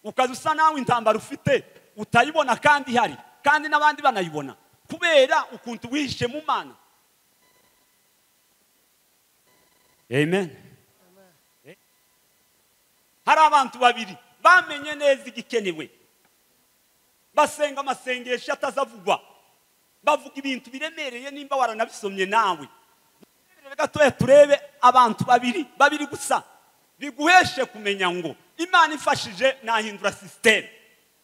Ukaza usa nawe intambara ufite utayibona kandi ihari, kandi n'abandi banayibona kubera ukuntu wihishe mu Mana. Amen. Hari abantu babiri bamenye neza igikenewe, basenga amasengesho atazavugwa, bavuga ibintu biremereye. Nimba waranabisomye nawe gatoya, turebe abantu babiri babiri gusa biguheshe kumenya ngo Imana ifashije nahindura system.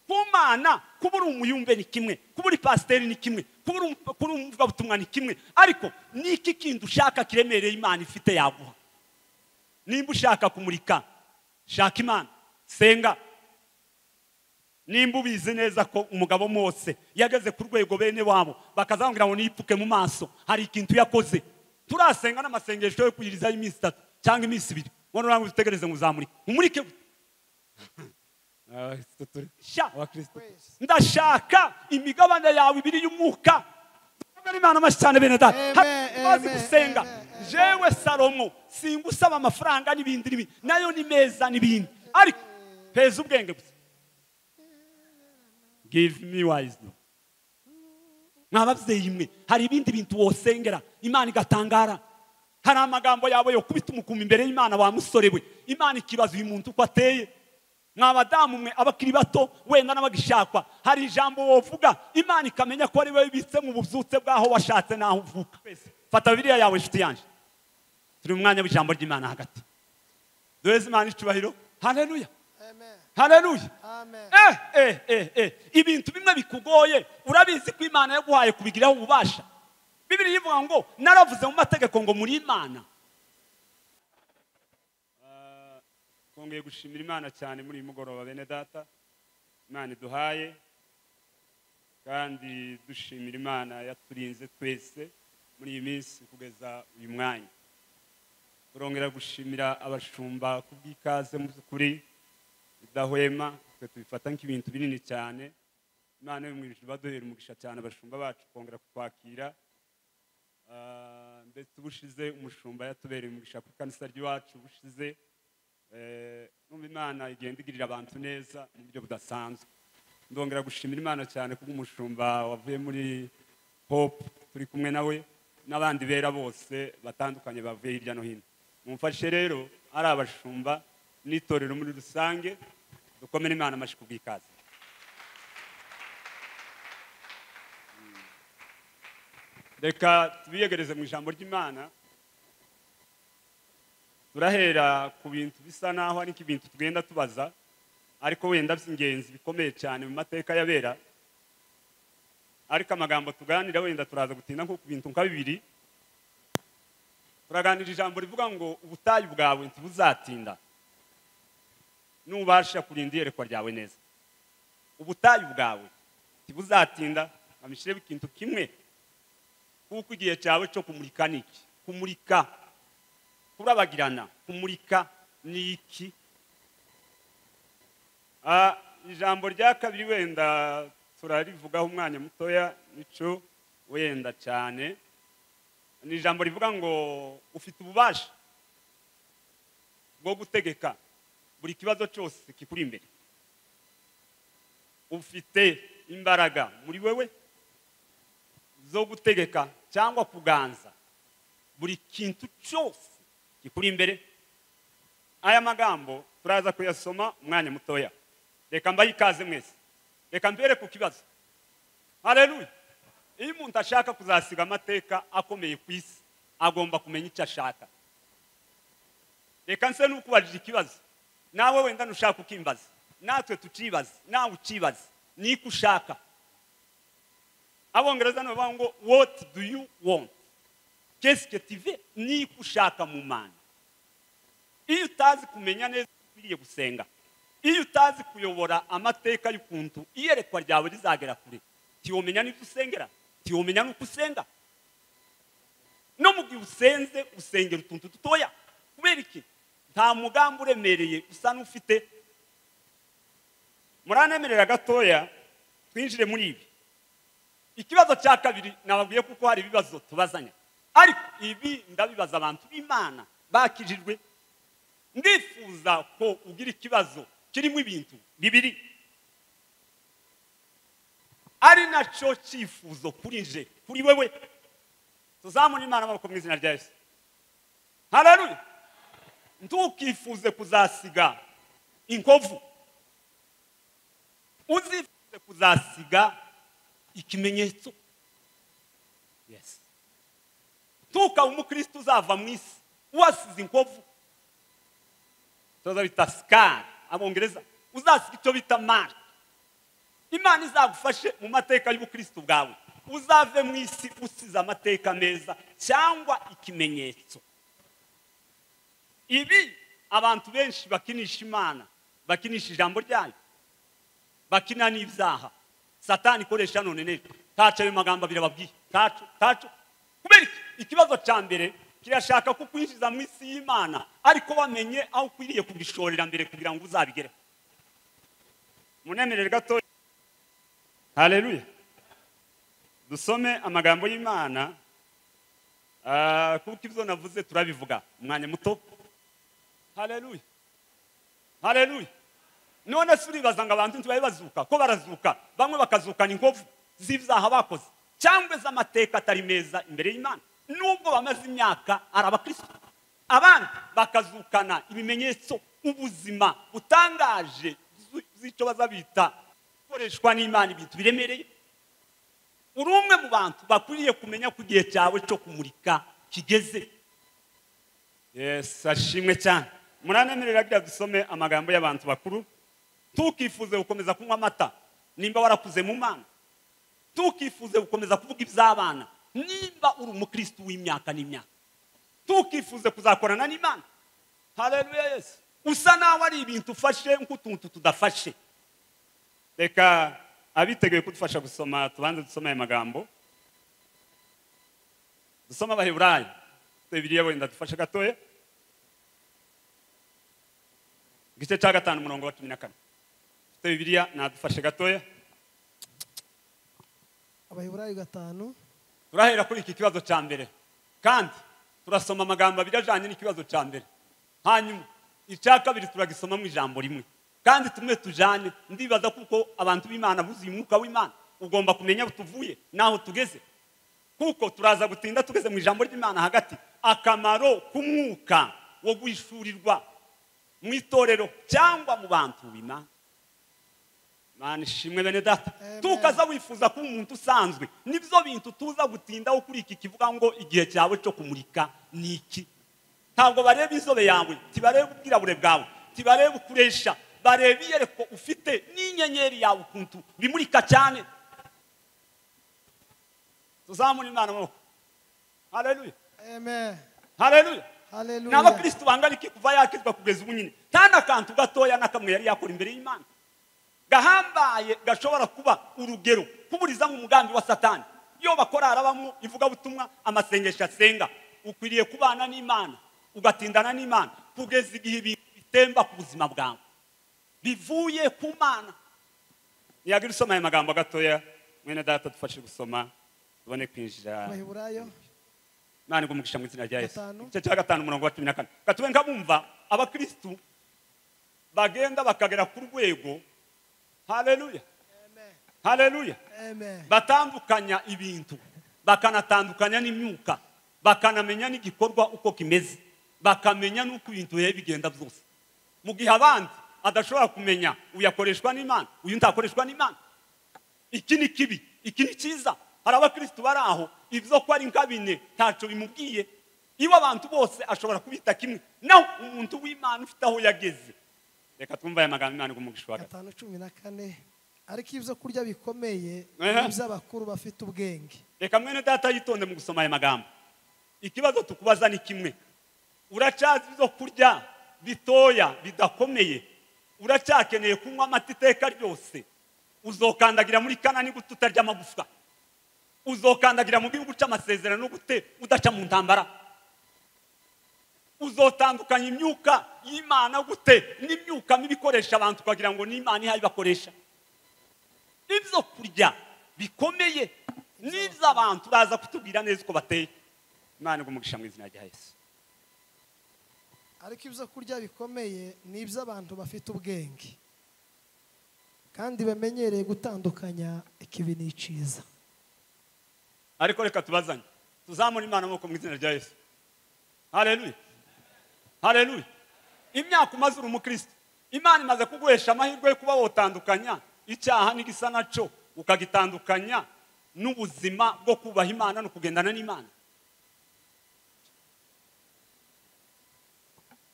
Kumana kuba uri umuyumbe ni kimwe, kuba uri pasiteri ni kimwe, kuba uri umuvugabutumwa ni kimwe, ariko niki kindi ushaka kiremereye Imana ifite yaguha? Nimba ushaka kumurika, shaka Imana, senga. Nimba ubizi neza ko umugabo Mose yageze ku rwego bene wabo bakazambwira ngo nipfuke mu maso, hari ikintu yakoze. Turasenga n'amasengesho yo kuyirizaho iminsi 3 cyangwa iminsi 2, none urangwa utegereze ngo uzamurike, umurike. Ndashaka imigabane yawe ibiri y'umwuka. Imana amashyi cyane bene data. Bazi gusenga. Jewe Salomo singusaba amafaranga n'ibindi n'ibindi, nayo ni meza n'ibindi, ariko peza ubwenge gusa. Give me wisdom. Mwababyeyi mwe, hari ibindi bintu wosengera Imana igatangara. Hari amagambo yawe yo kubita umukumi imbere y'Imana wa musore we, Imana ikibaza uyu muntu uko ateye. Mwabadamu mwe abakiri bato wenda n'abagishakwa, hari ijambo wovuga Imana ikamenya ko ari wewe bibitse mu bubyutse bwaho washatse naho uvuka. Fata Bibiliya yawe inshuti yanje, turi mu mwanya w'ijambo ry'Imana hagati. Duheze Imana icubahiro. Haleluya, haleluya. Ibintu bimwe bikugoye urabizi ko Imana yaguhaye kubigiraho ububasha. Bibiliya ivuga ngo naravuze mu mategeko ngo muri Imana. Twongeye gushimira Imana cyane muri uyu mugoroba bene data, Imana iduhaye, kandi dushimira Imana yaturinze twese muri iyi minsi kugeza uyu mwanya. Turongera gushimira abashumba kubw'ikaze mu by'ukuri idahwema, twe tubifata nk'ibintu binini cyane. Imana yo mu ijuru baduhera umugisha cyane abashumba bacu kongera kutwakira. Ndetse ubushize umushumba yatubereye umugisha ku kanisa ry'iwacu ubushize. Numva Imana igenda igirira abantu neza mu buryo budasanzwe. Ndongera gushimira Imana cyane kubw'umushumba wavuye muri Hope turi kumwe nawe n'abandi bera bose batandukanye bavuye hirya no hino. Mumfashe rero ari abashumba n'itorero muri rusange dukomere Imana amashyi kubw'ikaze. Reka tubiyegereze mu ijambo ry'Imana. Turahera ku bintu bisa naho ari ibintu tugenda tubaza, ariko wenda by'ingenzi bikomeye cyane mu mateka y'abera. Ariko amagambo tuganira wenda turaza gutinda nko ku bintu nka bibiri. Turaganira ijambo rivuga ngo ubutayu bwawe ntibuzatinda nubasha kurinda iyerekwa ryawe neza. Ubutayu bwawe ntibuzatinda. Amishire ikintu kimwe, kuko igihe cyawe cyo kumurika niki? Kumurika, kurabagirana, kumurika ni iki? Ijambo rya kabiri wenda turarivugaho umwanya mutoya, nico wenda cyane, ni ijambo rivuga ngo ufite ububasha bwo gutegeka buri kibazo cyose kikuri imbere. Ufite imbaraga muri wewe zo gutegeka cyangwa kuganza buri kintu cyose kikuri imbere. Aya magambo turaza kuyasoma umwanya mutoya. Reka mbaye ikaze mwese. Reka mbere ku kibazo. Haleluya. Iyo umuntu ashaka kuzasiga amateka akomeye ku isi, agomba kumenya icyo ashaka. Reka nse n'ukubajije ikibazo, nawe wenda nushaka ukimbaza, natwe tucibaze, nawe ucibaze, niko ushaka. Abongereza nabo bavuga ngo what do you want? Qu'est-ce que tu veux? Niko ushaka mu Mana. Iyo utazi kumenya neza ukwiriye gusenga, iyo utazi kuyobora amateka y'ukuntu iyerekwa ryawe rizagera kure, tiwomenya n'ibyo usengera, tiwomenya n'uko usenga. No mu gihe usenze usengera utuntu dutoya. Kubera iki? Nta mugambi uremereye usa n'ufite. Muranemerera gatoya twinjire muri ibi. Ikibazo cya kabiri nababwiye kuko hari ibibazo tubazanya, ariko ibi ndabibaza abantu b'Imana bakijijwe. Ndifuza ko ugira ikibazo Kirimo ibintu bibiri ari nacyo cyifuzo kuri nje, kuri wewe. Tuzamura Imana amaboko mu izina rya Yesu. Haleluya. Ntukifuze kuzasiga inkovu, uzifuze kuzasiga ikimenyetso. Yes. Tuka umukristo uzava mu isi wasize inkovu, tuza bita scar abongereza, uzasiga icyo bita mark. Imana izagufashe mu mateka y'ubukristo bwawe, uzave mu isi usize amateka meza cyangwa ikimenyetso. Ibi abantu benshi bakinisha Imana, bakinisha ijambo ryayo, bakina n'ibyaha Satani ikoresha none neza. Tacho ayo magambo abiri ababwiye, tacho. Kubera ikibazo cya mbere kirashaka kukwinjiza mu isi y'Imana, ariko wamenye aho ukwiriye kugishorera mbere kugira ngo uzabigere. Munemerere gato. Haleluya. Dusome amagambo y'Imana, kuko ibyo navuze turabivuga umwanya muto. Haleluya. Haleluya. None se uribaza ngo abantu ntibabe bazuka, ko barazuka, bamwe bakazukana inkovu z'ibyaha bakoze cyangwa z'amateka atari meza imbere y'Imana, nubwo bamaze imyaka ari abakristo. Abandi bakazukana ibimenyetso, ubuzima butangaje z'icyo bazabita gukoreshwa n'Imana, ibintu biremereye. Uri umwe mu bantu bakwiriye kumenya ko igihe cyawe cyo kumurika kigeze. Yes, ashimwe cyane. Muranemerera kugira dusome amagambo y'abantu bakuru. Tukifuze gukomeza kunywa amata nimba warakuze mu Mana. Tukifuze gukomeza kuvuga iby'abana nimba uri umukristo w'imyaka n'imyaka. Tukifuze kuzakorana n'Imana. Haleluya. Yesu. Usa nawe ari ibintu ufashe nk'utuntu tudafashe. Reka abiteguye kudufasha gusoma tubanze dusome aya magambo. Dusoma Abaheburayo Bibiliya wenda dufashe gatoya. Igice cya 5 umurongo wa 14. Ufite Bibiliya nadufashe gatoya. Abaheburayo 5. Turahera kuri iki kibazo cya mbere, kandi turasoma amagambo abiri ajanye n'ikibazo cya mbere, hanyuma icya kabiri turagisoma mu ijambo rimwe, kandi tumwe tujane. Ndibaza kuko abantu b'Imana buzuye umwuka w'Imana, ugomba kumenya aho tuvuye naho tugeze, kuko turaza gutinda tugeze mu ijambo ry'Imana hagati. Akamaro k'umwuka wo guhishurirwa mu itorero cyangwa mu bantu b'Imana. Imana ishimwe bene data. Tukaza wifuza kuba umuntu usanzwe, nibyo bintu tuza gutindaho kuri iki kivuga ngo igihe cyawe cyo kumurika ni iki. Ntabwo bareba inzobe yawe, tibareba ubwirabure bwawe, tibareba ukuresha, bareba iyereko ufite n'inyenyeri yawe ukuntu bimurika cyane. Tuzamura Imana amaboko. Haleluya. Amen. Haleluya. Haleluya. N'abakristo bangana iki kuva yakizwa kugeza ubu nyine, nta n'akantu gatoya na kamwe yari yakora imbere y'Imana gahambaye gashobora kuba urugero kuburiza mu mugambi wa Satani. Iyo bakora arabamo ivugabutumwa, amasengesho asenga, ukwiriye kubana n'Imana, ugatindana n'Imana kugeza igihe ibintu bitemba ku buzima bwawe bivuye ku Mana. Niyagira usoma aya magambo gatoya, mwene data dufashe gusoma tubone kwinjira. Abaheburayo. Imana igumugisha mu izina rya Yesu. Igice cya 5 umurongo wa 14. Gatube nkabumva abakristo bagenda bakagera ku rwego. Haleluya. Amen. Haleluya. Amen. Batandukanya ibintu, bakanatandukanya n'imyuka, bakanamenya n'igikorwa uko kimeze, bakamenya n'uko ibintu bigenda byose. Mu gihe abandi adashobora kumenya uyakoreshwa n'Imana, uyu ntakoreshwa n'Imana. Iki ni kibi, iki ni cyiza. Hari abakristo bari aho ibyo ko ari nkabine ntaco bimubwiye. Iwe abantu bose ashobora kubita kimwe, naho umuntu w'Imana ufite aho yageze. Reka twumve aya magambo Imana igumugisha. 5:14. Ariko ibyo kurya bikomeye n'iby'abakuru bafite ubwenge. Reka mwene data yitonde mu gusoma aya magambo. Ikibazo tukubaza ni kimwe: uracazi ibyo kurya bitoya bidakomeye? Uracyakeneye kunywa amata iteka ryose? Uzokandagira muri Kanani gute utarya amagufwa? Uzokandagira mu gihugu cy'amasezerano gute udaca mu ntambara? Uzotandukanya imyuka y'Imana gute n'imyuka mibi ikoresha abantu ukagira ngo n'Imana ihaye ibakoresha? Ibyo kurya bikomeye n'iby'abantu uraza kutubwira neza uko bateye. Imana igumugisha mu izina rya Yesu. Ariko ibyo kurya bikomeye ni iby'abantu bafite ubwenge kandi bamenyereye gutandukanya ikibi n'icyiza. Ariko reka tubazanye tuzamure Imana amaboko mu izina rya Yesu. Haleluya, haleluya. Imyaka umaze uri umukristo, Imana imaze kuguhesha amahirwe yo kuba wotandukanya icyaha n'igisa naco, ukagitandukanya n'ubuzima bwo kubaha Imana no kugendana n'Imana.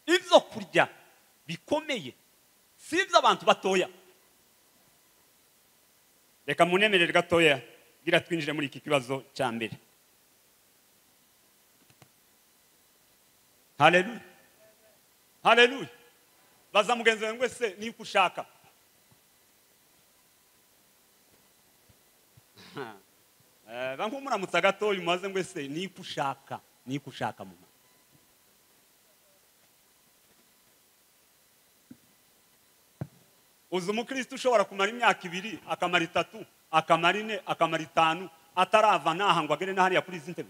Ibyo kurya bikomeye si iby'abantu batoya. Reka munemerere gatoya gira twinjire muri iki kibazo cya mbere. Haleluya, haleluya. Baza mugenzi wawe ngo ese niko ushaka? Bankumuramutsa gatoya umubaze ngo ese niko ushaka? Niko ushaka mama? Uzi umukristo ushobora kumara imyaka 2, akamara 3, akamara 4, akamara 5 atarava naha ngo agere n'ahariya kuri izi ntebe?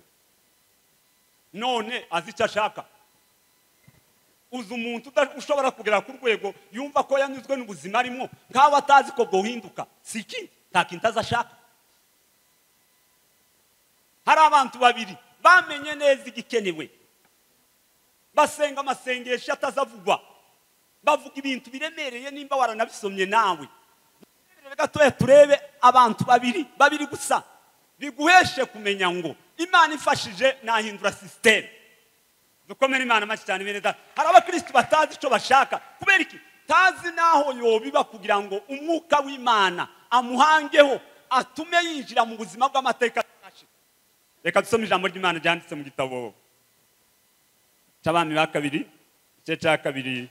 None azi icyo ashaka. Uzi umuntu ushobora kugera ku rwego yumva ko yanyuzwe n'ubuzima arimo, nkaho atazi ko bwohinduka, si ikindi, nta kintu azashaka. Hari abantu babiri bamenye neza igikenewe, basenga amasengesho atazavugwa, bavuga ibintu biremereye. Nimba waranabisomye nawe gatoya turebe abantu babiri gusa biguheshe kumenya ngo Imana ifashije nahindura system. Dukomere Imana amashyi cyane bene data. Hari abakristo batazi icyo bashaka. Kubera iki? Tazi naho yobiba kugira ngo umwuka w'Imana amuhangeho atume yinjira mu buzima bw'amateka. Reka dusome ijambo ry'Imana ryanditse mu gitabo cy'Abami ba kabiri, igice cya 2,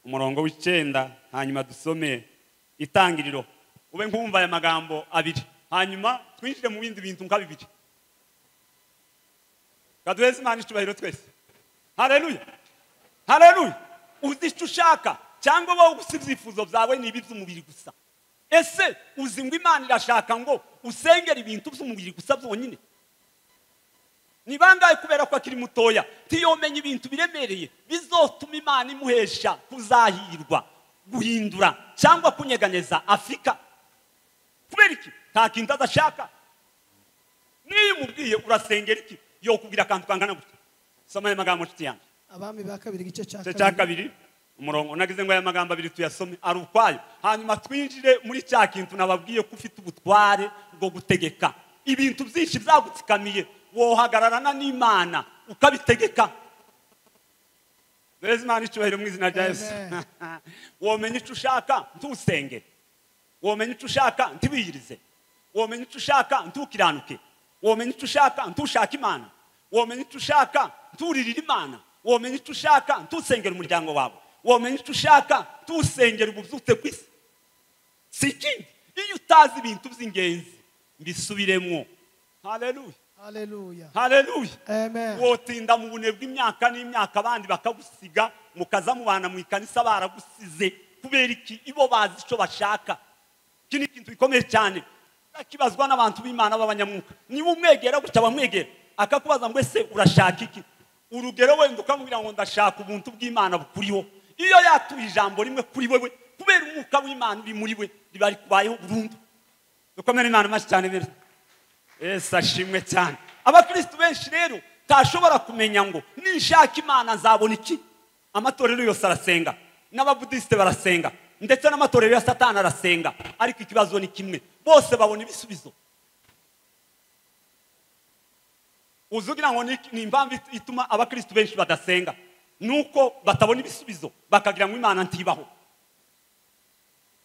umurongo w'9, hanyuma dusome itangiriro. Ube nkumva aya magambo abiri, hanyuma twinjire mu bindi bintu nka bibiri. Kaduheze Imana icyubahiro twese. Haleluya, haleluya. Uzi icyo ushaka cyangwa wowe gusa ibyifuzo byawe ni ibi by'umubiri gusa? Ese uzi ngo Imana irashaka ngo usengere ibintu by'umubiri gusa byonyine? Ni bangahe kubera ko akiri mutoya tiyomenya ibintu biremereye bizotuma Imana imuhesha kuzahirwa, guhindura cyangwa kunyeganyeza Afurika? Kubera iki? Nta kintu adashaka. Niyo umubwiye urasengera iki, yokubwira akantu kangana gutya. Soma aya magambo nshuti yanjye. Abami ba kabiri igice cya 2, umurongo nagize ngo aya magambo abiri tuyasome ari ukwayo, hanyuma twinjire muri cya kintu nababwiye ko ufite ubutware bwo gutegeka ibintu byinshi byagutsikamiye. Wohagararana n'Imana ukabitegeka. Duheze Imana icyubahiro mu izina rya Yesu. Womenya icyo ushaka ntusenge, womenya icyo ushaka ntibiyirize, womenya icyo ushaka ntukiranuke, womenya icyo ushaka ntushake Imana, womenya icyo ushaka nturirire Imana, womenya icyo ushaka ntusengera umuryango wawe, womenya icyo ushaka ntusengera ububyutse ku isi. Si ikindi, iyo utazi ibintu by'ingenzi mbisubiremo. Haleluya, haleluya, haleluya. Amen. Wotinda mu bune bw'imyaka n'imyaka, abandi bakagusiga, mukaza mubana mu ikanisa baragusize. Kubera iki? Ibo bazi icyo bashaka. Iki ni ikintu gikomeye cyane kibazwa n'abantu b'Imana b'abanyamwuka. Niba umwegera gutya bamwegera akakubaza ngo ese urashaka iki? Urugero wenda ukamubwira ngo ndashaka ubuntu bw'Imana bukuriho. Iyo yatuye ijambo rimwe kuri wewe, kubera umwuka w'Imana uri muri we, riba rikubayeho burundu. Dukomere Imana amashyi cyane bene. Yesu ashimwe cyane. Abakristo benshi rero tashobora kumenya ngo nishaka Imana nzabona iki. Amatorero yose arasenga, n'ababudiste barasenga, ndetse n'amatorero ya Satani arasenga, ariko ikibazo ni kimwe, bose babona ibisubizo. Uzugira ngo ni impamvu ituma abakristo benshi badasenga nuko batabona ibisubizo, bakagira ngo Imana ntibaho.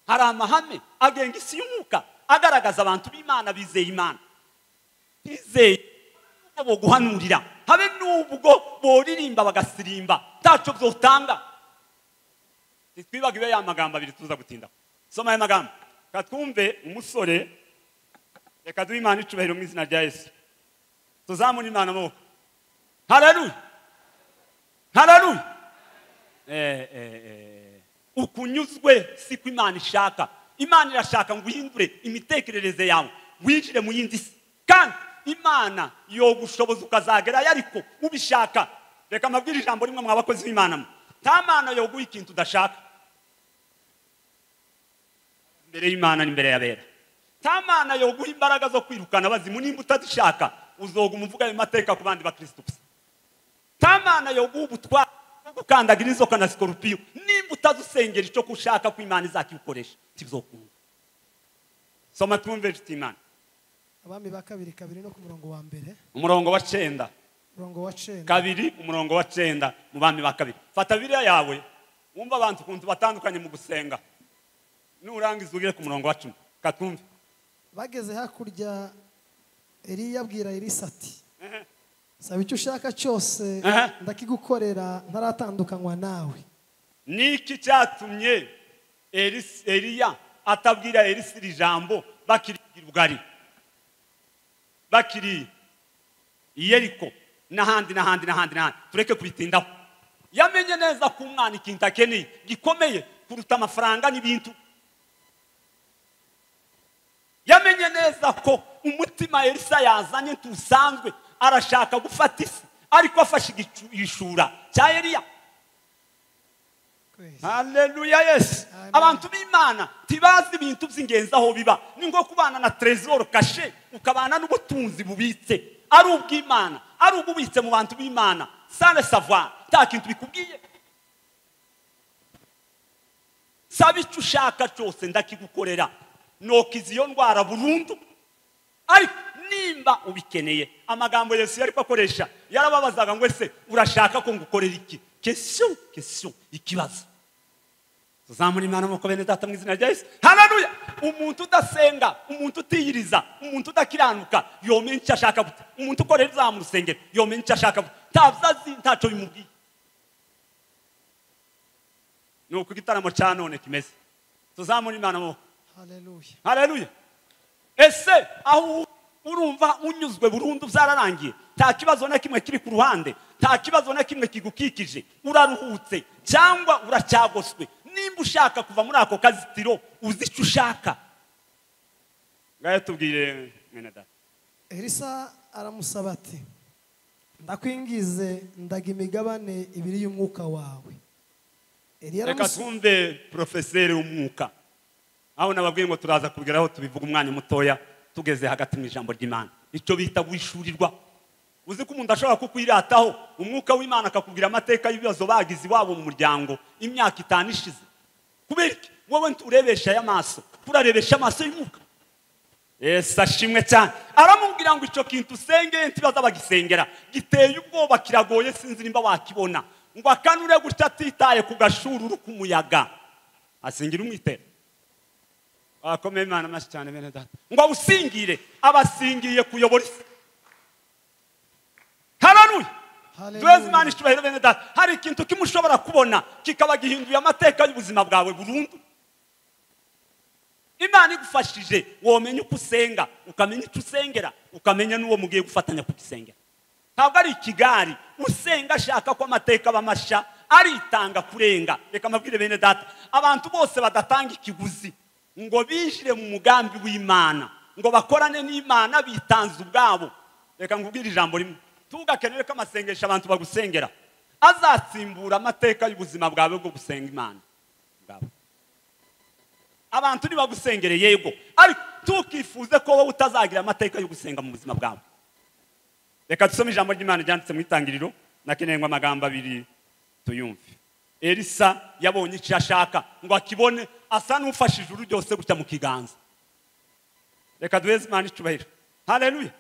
Hari amahame agenga isi y'umwuka agaragaza abantu b'Imana bizeye Imana, bizeye bo guhanurira, habe nubwo boririmba bagasirimba taco byotanga. Twibagiwe ya magambo abiri tuza gutinda. Soma aya magambo katwumve umusore. Reka duhe Imana icubahiro mu izina rya Yesu. Tuzamure Imana amaboko. Haleluya, haleluya. Ukunyuzwe siko Imana ishaka. Imana irashaka ngo uhindure imitekerereze yawe, winjire mu yindi si. Kandi Imana yogushoboza ukazagerayo ariko ubishaka. Reka mbabwire ijambo rimwe mwa bakozi b'Imana mwe. Nta mana yoguha ikintu udashaka. Imbere y'Imana n'imbere y'abera. Nta mana yoguha imbaraga zo kwirukana abazimu nimba utazishaka uzoguma uvuga ayo mateka ku bandi bakristo gusa. Nta mana yoguha ubutware bwo gukandagira inzoka na sikorupiyo nimba utazusengera icyo ushaka ko Imana izakigukoresha ntibizokunda. Soma twumve inshuti y'Imana. Abami ba kabiri kabiri no ku murongo wa mbere. Umurongo wa 9. Umurongo wa 9. Kabiri umurongo wa 9 mu bami ba kabiri. Fata Bibiliya yawe wumva abantu ukuntu batandukanye mu gusenga. Nurangiza ugere ku murongo wa 10. Katumve. Bageze hakurya Eliya abwira Elisa ati: Saba icyo ushaka cyose ndakigukorera ntaratandukanywa nawe. Niki cyatumye Eliya atabwira Elisa iri jambo bakiri ubugari, bakiri Yeriko n'ahandi n'ahandi n'ahandi n'ahandi? Tureke kubitindaho. Yamenye neza ko umwana ikintu akeneye gikomeye kuruta amafaranga n'ibintu. Yamenye neza ko umutima Elisa yazanye ntusanzwe, arashaka gufata isi ariko afashe igishura cya Eliya. Haleluya, yes. Abantu b'Imana tibazi ibintu by'ingenzi aho biba. Ni nko kubana na trésor caché, ukabana n'ubutunzi bubitse ari ubw'Imana, ari ububitse mu bantu b'Imana sans le savoir. Nta kintu bikubwiye. Saba icyo ushaka cyose ndakigukorera, nokiza iyo ndwara burundu. Ariko nimba ubikeneye, amagambo Yesu yari akoresha yarababazaga ngo ese urashaka ko ngukorera iki? Question, question, ikibazo. Tuzamura Imana mu bene data mu izina rya Yesu. Haleluya. Umuntu udasenga, umuntu utiyiriza, umuntu udakiranuka yomenya icyo ashaka gute. Umuntu ukorera ibyaha mu rusengero yomenya icyo ashaka gute. Ntabyo ntacyo bimubwiye. Ni uko igitaramo cya none kimeze. Tuzamura Imana mu. Haleluya. Haleluya. Ese aho urumva unyuzwe burundu byararangiye, nta kibazo na kimwe kiri ku ruhande, nta kibazo na kimwe kigukikije, uraruhutse cyangwa uracyagoswe? Nimba ushaka kuva muri ako kazitiro uzi icyo ushaka. Ngaye tubwire mwene data. Elisa aramusaba ati: Ndakwingize ndaga imigabane ibiri y'umwuka wawe. Eliya Reka twumve profeseri w'umwuka. Aho nababwiye ngo turaza kubigeraho tubivuga umwanya mutoya tugeze hagati mu ijambo ry'Imana. Icyo bita wishurirwa. Uzi ko umuntu ashobora kukwirataho umwuka w'Imana akakubwira amateka y'ibibazo bagize iwabo mu muryango imyaka 5 ishize. Kubera iki? Wowe nturebesha aya maso, urarebesha amaso y'umwuka. Yesu ashimwe cyane. Aramubwira ngo icyo kintu usenge ntibaza bagisengera, giteye ubwoba, kiragoye, sinzi nimba wakibona. Ngo akanure gutya atitaye ku gashururu k'umuyaga, asingira umwitero. Akomeye Imana amashyi cyane bene data. Ngo awusingire, abasingiye kuyobora isi. Haleluya. Duheze Imana icyubahiro bene data. Hari ikintu kimwe ushobora kubona kikaba gihinduye amateka y'ubuzima bwawe burundu. Imana igufashije womenya uko usenga, ukamenya icyo usengera, ukamenya n'uwo mugiye gufatanya kugisengera. Ntabwo ari ikigari usenga ashaka ko amateka bamasha, aritanga kurenga. Reka mbabwire bene data, abantu bose badatanga ikiguzi ngo binjire mu mugambi w'Imana, ngo bakorane n'Imana bitanze ubwabo. Reka nkubwire ijambo rimwe, tugakenere ko amasengesho abantu bagusengera azatsimbura amateka y'ubuzima bwawe bwo gusenga Imana bwawe. Abantu ntibagusengere yego, ariko tukifuze ko wowe utazagira amateka yo gusenga mu buzima bwawe. Reka dusome ijambo ry'Imana ryanditse mu Itangiriro, nakeneye ngo amagambo abiri tuyumve. Elisa yabonye icyo ashaka ngo akibone, asa n'ufashe ijuru ryose gutya mu kiganza. Reka duheze Imana icyubahiro. Haleluya.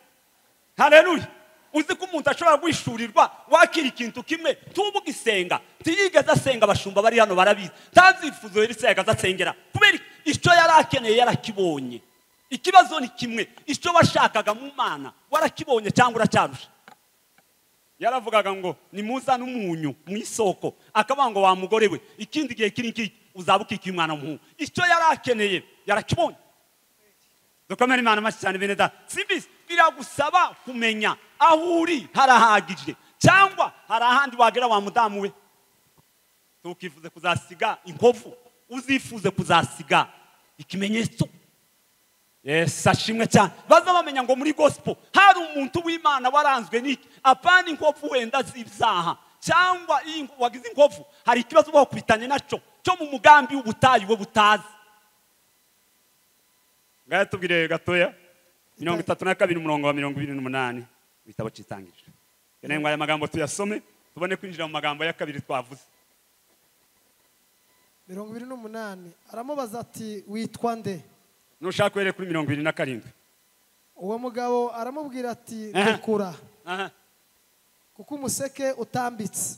Haleluya. Uzi ko umuntu ashobora guhishurirwa wakira ikintu kimwe tubugisenga, tiyigeze asenga. Abashumba bari hano barabizi, ntazifuzo Elisa yagaza asengera kubera icyo yari akeneye yarakibonye. Ikibazo ni kimwe, icyo washakaga mu Mana warakibonye cyangwa uracyarusha? Yaravugaga ngo nimuzane umunyu mu isoko, akavuga ngo wa mugore we ikindi gihe kiri ngiki uzaba ukikiye umwana w'umuhungu. Icyo yari akeneye yarakibonye. Dukomere Imana amashyi cyane bene data. Simbizi, biragusaba kumenya aho uri harahagije cyangwa hari ahandi wagera wa mudamu we. Tukifuze kuzasiga inkovu, uzifuze kuzasiga ikimenyetso. Yesu ashimwe cyane. Baza bamenya ngo muri gospel hari umuntu w'Imana waranzwe n'iki, apana inkovu wenda z'ibyaha Cyangwa iyo wagize inkovu hari ikibazo uba wakwitanye nacyo cyo mu mugambi w'ubutayu we butazi. Ngaya tubwire gatoya 32 umurongo wa 28 ibitabo cyitangije. Keneye ngo aya magambo tuyasome tubone kwinjira mu magambo ya kabiri twavuze. 28 aramubaza ati witwa nde? Nushaka were kuri 27. Uwo mugabo aramubwira ati rekura. Kuko umuseke utambitse.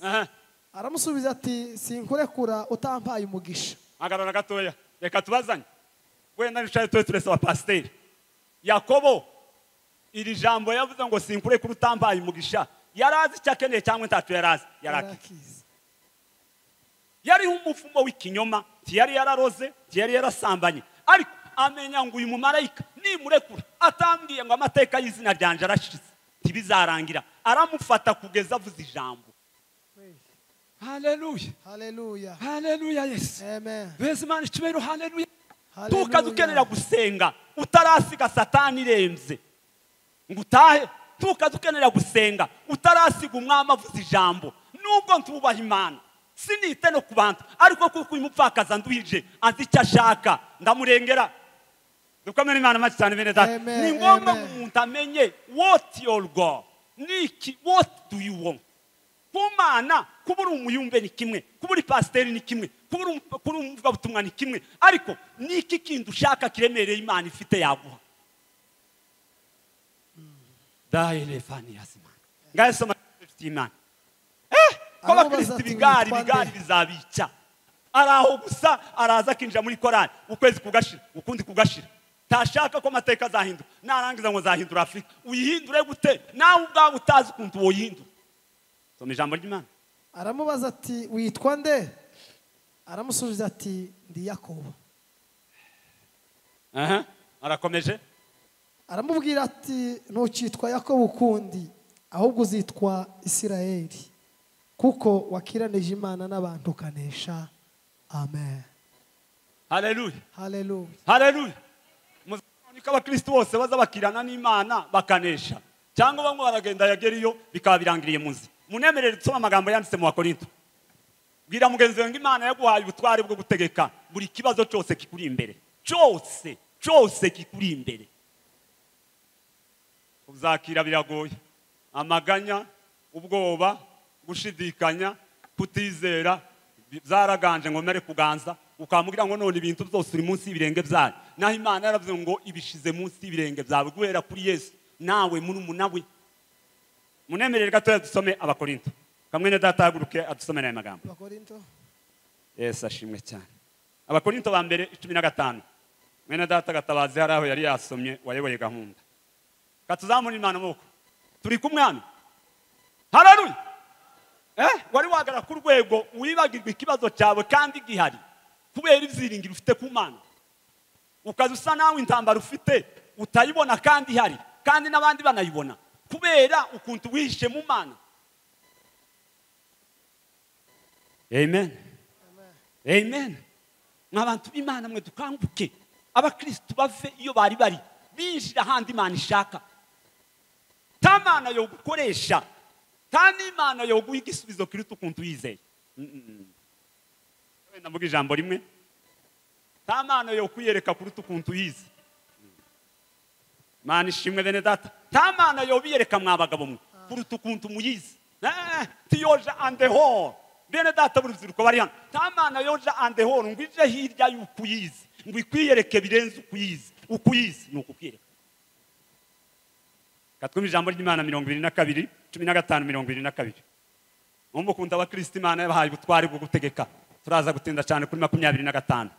Aramusubiza ati sinkurekura utampaye umugisha. Agarara gatoya reka tubazanye. Wenda nishaye tuwe turese wa pasiteri. Yakobo iri jambo yavuze ngo sinkurekura utampaye umugisha. Yarazi icyo akeneye cyangwa ntacyo yarazi? Yarakizi. Yari umufumo w'ikinyoma, ntiyari yararoze, ntiyari yarasambanye. Ariko amenya ngo uyu mumarayika nimurekura atambwiye ngo amateka y'izina ryanje arashize ntibizarangira. Aramufata kugeza avuze ijambo. Haleluya. Haleluya. Haleluya Yesu. Amen. Bese Imana icyubahiro haleluya. Tukadukenera gusenga utarasiga Satani irembye ngo utahe. Tukadukenera gusenga utarasiga umwami avuze ijambo. Nubwo ntubaha Imana sinite no kubantu, ariko kuko uyu mupfakaza nduhije azi icyo ashaka ndamurengera. Dukomere Imana make cyane bene data. Ni ngombwa ngo umuntu amenye what your God niki, what do you want. Kumana kuba uri umuyumbe ni kimwe, kuba uri pasiteri ni kimwe, kuba uri umuvugabutumwa ni kimwe, ariko niki kindi ushaka kiremereye Imana ifite yaguha. Ngaye soma Imana. Ko abakristo ibigari ibigari bizabica. Araho gusa araza akinjira muri korali ukwezi kugashira ukundi kugashira. Tashaka ko amateka azahinduka. Narangiza ngo zahindura Afrika. Uyihindure gute? Nawe ubwawe utazi ukuntu woyihindura. Soma ijambo ry'Imana. Aramubaza ati witwa nde? Aramusubiza ati ndi Yakobo. Arakomeje. Aramubwira ati ntukitwa Yakobo ukundi ahubwo uzitwa Isirayeli kuko wakiranije Imana n'abantu ukanesha. Amen. Haleluya. Haleluya. Haleluya. Muzabona abakristo bose baza bakirana n'Imana bakanesha. Cyangwa bamwe baragenda yageriyo bikaba birangiriye munsi. Munemerere tusoma amagambo yanditse mu Bakorinto. Bwira mugenzi wawe ngo Imana yaguhaye ubutware bwo gutegeka buri kibazo cyose kikuri imbere. Cyose, cyose kikuri imbere. Uzakira biragoye. Amaganya, ubwoba, gushidikanya, kutizera byaraganje ngo mere kuganza ukamubwira ngo none ibintu byose uri munsi y'ibirenge byawe. Naho Imana yaravuze ngo ibishize munsi y'ibirenge byawe guhera kuri Yesu nawe muri umunawe. Munemerere gatoya dusome Abakorinto. Kamwene data haguruke adusomere aya magambo. Abakorinto. Yesu ashimwe cyane. Abakorinto ba mbere 15. Mwene data Gatabazi hari aho yari yasomye wayoboye gahunda. Katuzamura Imana amaboko. Turi kumwe hano. Haleluya. Wari wagara ku rwego wibagirwa ikibazo cyawe kandi gihari kubera ibyiringiro ufite ku Mana. Ukaza usa nawe intambara ufite utayibona kandi ihari kandi n'abandi banayibona kubera ukuntu wihishe mu Mana. Amen. Amen. Mwabantu b'Imana mwe dukanguke. Abakristo bave iyo bari bari binjira handi Imana ishaka. Tamana yo gukoresha tani Imana yo guha igisubizo kiruta ukuntu yizeye. Wenda mvuga ijambo rimwe. Tamana yo kwiyereka kuruta ukuntu yize. Imana ishimwe bene data. Tamana yo biyereka mwabagabo mwe kuruta ukuntu muyize. Tiyoja andeho. Bene data burubyiruko bari hano. Tamana yoja andeho ngo ije hirya y'ukuyize. Ngo ikwiyereke birenze ukuyize. Ukuyize ni ukukwiyereka. Katwumva ijambo ry'Imana 22 15 22. Mumbo kunda abakristo Imana yabahaye ubutware bwo gutegeka. Turaza gutinda cyane kuri 25.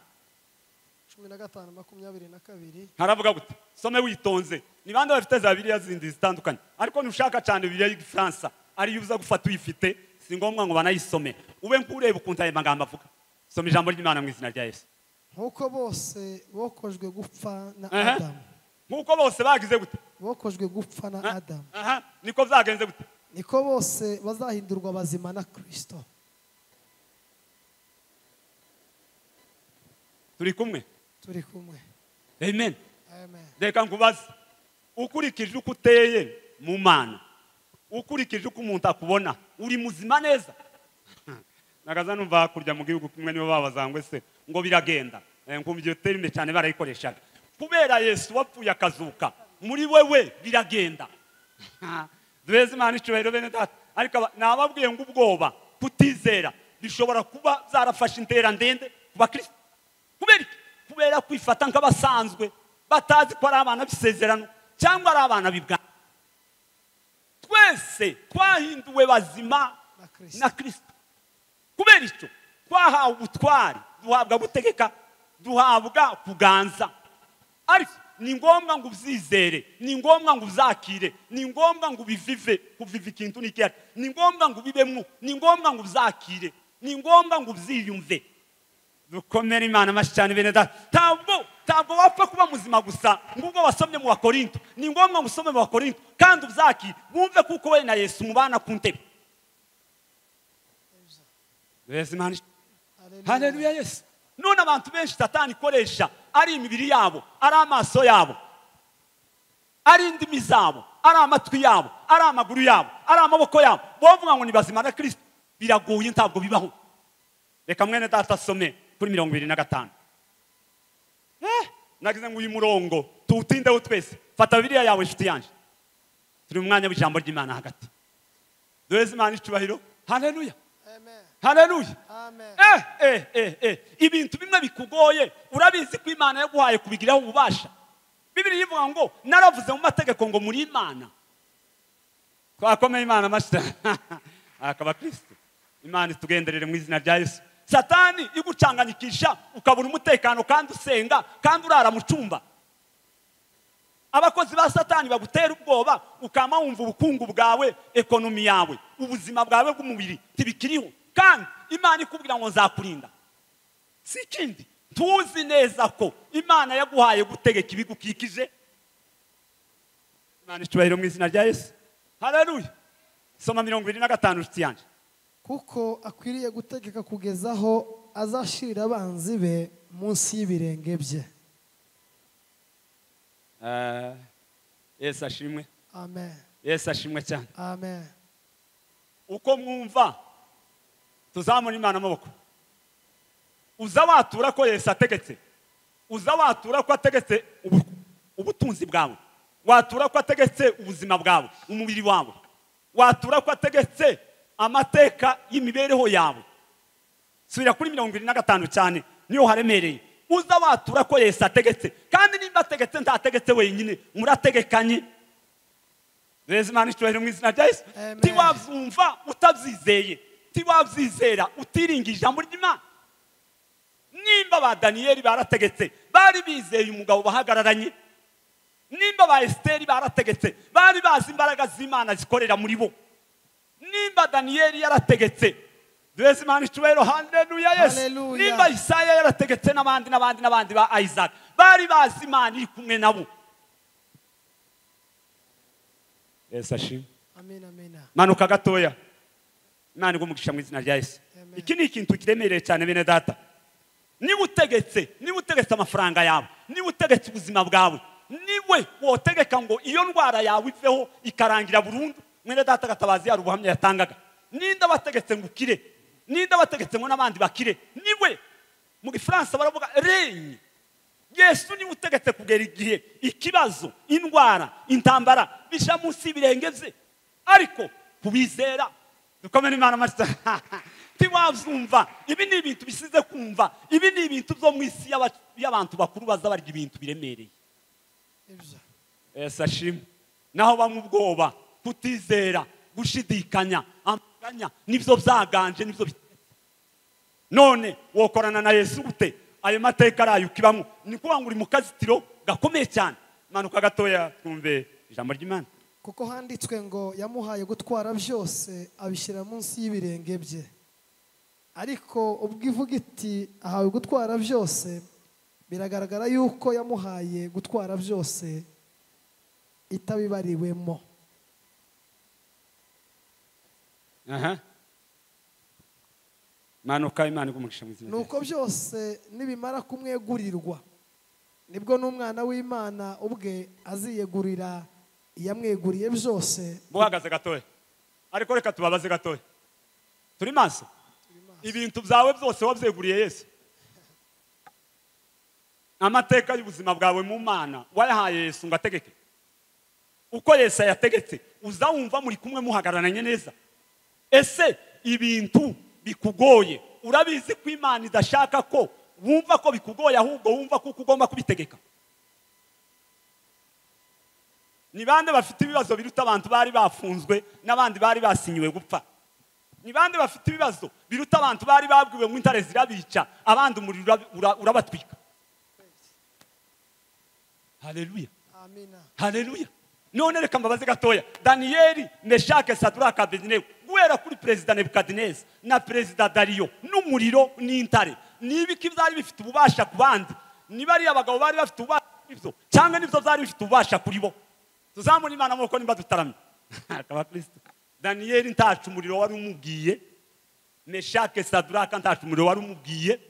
15 22. Haravuga gute? Some witonze. Ni bande bafite za Bibiliya zindi zitandukanye. Ariko ntushaka cyane Bibiliya y'Igifaransa ari yuza gufata uyifite, si ngombwa ngo banayisome. Ube nkureba ukuntu ayo magambo avuga. Soma ijambo ry'Imana mu izina rya Yesu. Nkuko bose bokojwe gupfa na Adamu. Nkuko bose bagize gute? Bokojwe gupfa na Adamu. Niko byagenze gute? Niko bose bazahindurwa bazima na Kristo. Turi kumwe? Turi kumwe. Amen. Amen. Reka nkubaze ukurikije uko uteye mu Mana. Ukurikije uko umuntu akubona uri muzima neza. Nagaza numva hakurya mu gihugu kumwe nibo babazangwe se ngo biragenda. Nkumva iyo terime cyane barayikoreshaga. Kubera Yesu wapfuye akazuka muri wewe biragenda. Duheze Imana icyubahiro bene data. Ariko nababwiye ngo ubwoba kutizera bishobora kuba zarafashe intera ndende ku bakristo. Kubera iki? Kubera kwifata nk'abasanzwe batazi ko ari abana b'isezerano cyangwa ari abana b'ibwami. Twese twahinduwe bazima na Kristo. Kubera icyo twahawe ubutwari, duhabwa gutegeka, duhabwa kuganza. Ariko ni ngombwa ngo ubyizere, ni ngombwa ngo uzakire, ni ngombwa ngo ubivive. Kuviva ikintu ni iki? Ni ngombwa ngo ubibemo, ni ngombwa ngo uzakire, ni ngombwa ngo ubyiyumve. Dukomere Imana amashyi cyane bene data. Ntabwo wapfa kuba muzima gusa ngubwo wasomye mu Bakorinto. Ni ngombwa ngo usome mu Bakorinto kandi uzakire, wumve kuko we na Yesu mubana ku ntebe. Haleluya Yesu. None abantu benshi Satani ikoresha ari imibiri yabo, ari amaso yabo, ari indimi zabo, ari amatwi yabo, ari amaguru yabo, ari amaboko yabo. Bovuga ngo ni bazima na Kristo. Biragoye, ntabwo bibaho. Reka mwene data asome kuri 25. Nagize ngo uyu murongo tuwutindeho twese. Fata Bibiliya yawe inshuti yanjye. Turi mu mwanya w'ijambo ry'Imana hagati. Duheze Imana icyubahiro. Haleluya. Amen. Haleluya. Amen. Ibintu bimwe bikugoye urabizi ko Imana yaguhaye kubigiraho ububasha. Bibiliya ivuga ngo naravuze mu mategeko ngo muri Imana. Twakomeye Imana amashyi. Akaba Kristo. Imana itugenderere mu izina rya Yesu. Satani igucanganyikisha ukabura umutekano kandi usenga kandi urara mu cyumba. Abakozi ba Satani bagutera ubwoba ukama wumva ubukungu bwawe, ekonomi yawe, ubuzima bwawe bw'umubiri tibikiriho. Kandi Imana ikubwira ngo nzakurinda. Si ikindi, tuzi neza ko Imana yaguhaye gutegeka ibigukikije. Imana icyubahiro mu izina rya Yesu. Haleluya. Soma 25 nshuti yanjye. Kuko akwiriye gutegeka kugeza aho azashirira abanzi be munsi y'ibirenge bye. Yesu ashimwe. Amen. Yesu ashimwe cyane. Amen. Uko mwumva tuzamura Imana amaboko. Uza watura ko Yesu ategetse. Uza watura ko ategetse ubutunzi bwawe. Watura ko ategetse ubuzima bwawe, umubiri wawe. Watura ko ategetse amateka y'imibereho yawe. Subira kuri 25 cyane niyo haremereye. Uza watura ko Yesu ategetse. Kandi nimba ategetse ntategetse wenyine, murategekanye. Yesu Imana icyubahiro mu izina rya Yesu. Tiwabyumva utabyizeye, tiwabyizera utiringa ijambo ry'Imana. Nimba ba Daniyeli barategetse, bari bizeye umugabo bahagararanye. Nimba ba Esteri barategetse, bari bazi imbaraga z'Imana zikorera muri bo. Nimba Daniyeli yarategetse, Yesu Imana icyubahiro, haleluya Yesu. Nimba Isaya yarategetse n'abandi n'abandi n'abandi ba Isaac, bari bazi Imana iri kumwe nabo. Yesu ashimwe. Amen, amen. Manuka gatoya. Imana igumugisha mu izina rya Yesu. Iki ni ikintu kiremereye cyane bene data. Niba utegetse, niba utegetse amafaranga yawe, niba utegetse ubuzima bwawe, niwe wotegeka ngo iyo ndwara yawe iveho ikarangira burundu. Mwene data Gatabazi yari ubuhamya yatangaga. Ninde bategetse ngo ukire? Ninde bategetse ngo n'abandi bakire? Niwe. Mu Gifaransa baravuga règne. Yesu niwe utegetse kugera igihe ikibazo, indwara, intambara bisha munsi y'ibirenge bye. Ariko kubizera dukomere Imana amashyi. Tiwabyumva. Ibi ni ibintu bisize kumva. Ibi ni ibintu byo mu isi y'abantu bakuru baza barya ibintu biremereye. Yesu ashimwe. Naho bamwe ubwoba, kutizera, gushidikanya, amaganya nibyo byaganje, nibyo. None wokorana na Yesu gute? Ayo mateka arayo ukibamo. Ni kuvuga ngo uri mu kazitiro gakomeye cyane. Manuka gatoya twumve ijambo ry'Imana. Kuko handitswe ngo yamuhaye gutwara byose abishyira munsi y'ibirenge bye. Ariko ubwo ivuga iti ahawe gutwara byose, biragaragara yuko yamuhaye gutwara byose itabibariwemo. Manuka Imana igumugisha mu izina. Nuko byose nibimara kumwegurirwa, nibwo n'umwana w'Imana ubwe aziyegurira yamweguriye byose. Buhagaze gatoya. Ariko reka tubabaze gatoya. Turi maso. Ibintu byawe byose wabyeguriye Yesu. Amateka y'ubuzima bwawe mu Mana wayahaye Yesu ngo ategeke. Uko Yesu yategetse uzawumva muri kumwe muhagararanye neza. Ese ibintu bikugoye urabizi ko Imana idashaka ko wumva ko bikugoye, ahubwo wumva ko ugomba kubitegeka. Ni bande bafite ibibazo biruta abantu bari bafunzwe n'abandi bari basinyiwe gupfa? Ni bande bafite ibibazo biruta abantu bari babwiwe ngo intare zirabica, abandi umuriro urabatwika? Haleluya. Amina. Haleluya. None reka mbabaze gatoya. Daniyeli, Meshake, Sadraka, Abednego, guhera kuri Perezida Nebukadineza na Perezida Dariyo n'umuriro n'intare, nibiki byari bifite ububasha ku bandi? Niba ari abagabo bari bafite ububasha ibyo, cyangwa nibyo byari bifite ububasha kuri bo? Tuzamura Imana amaboko nimba dutaramye. Abakristo. Daniyeli ntacu umuriro wari umubwiye, Meshake, Sadraka ntacu umuriro wari umubwiye.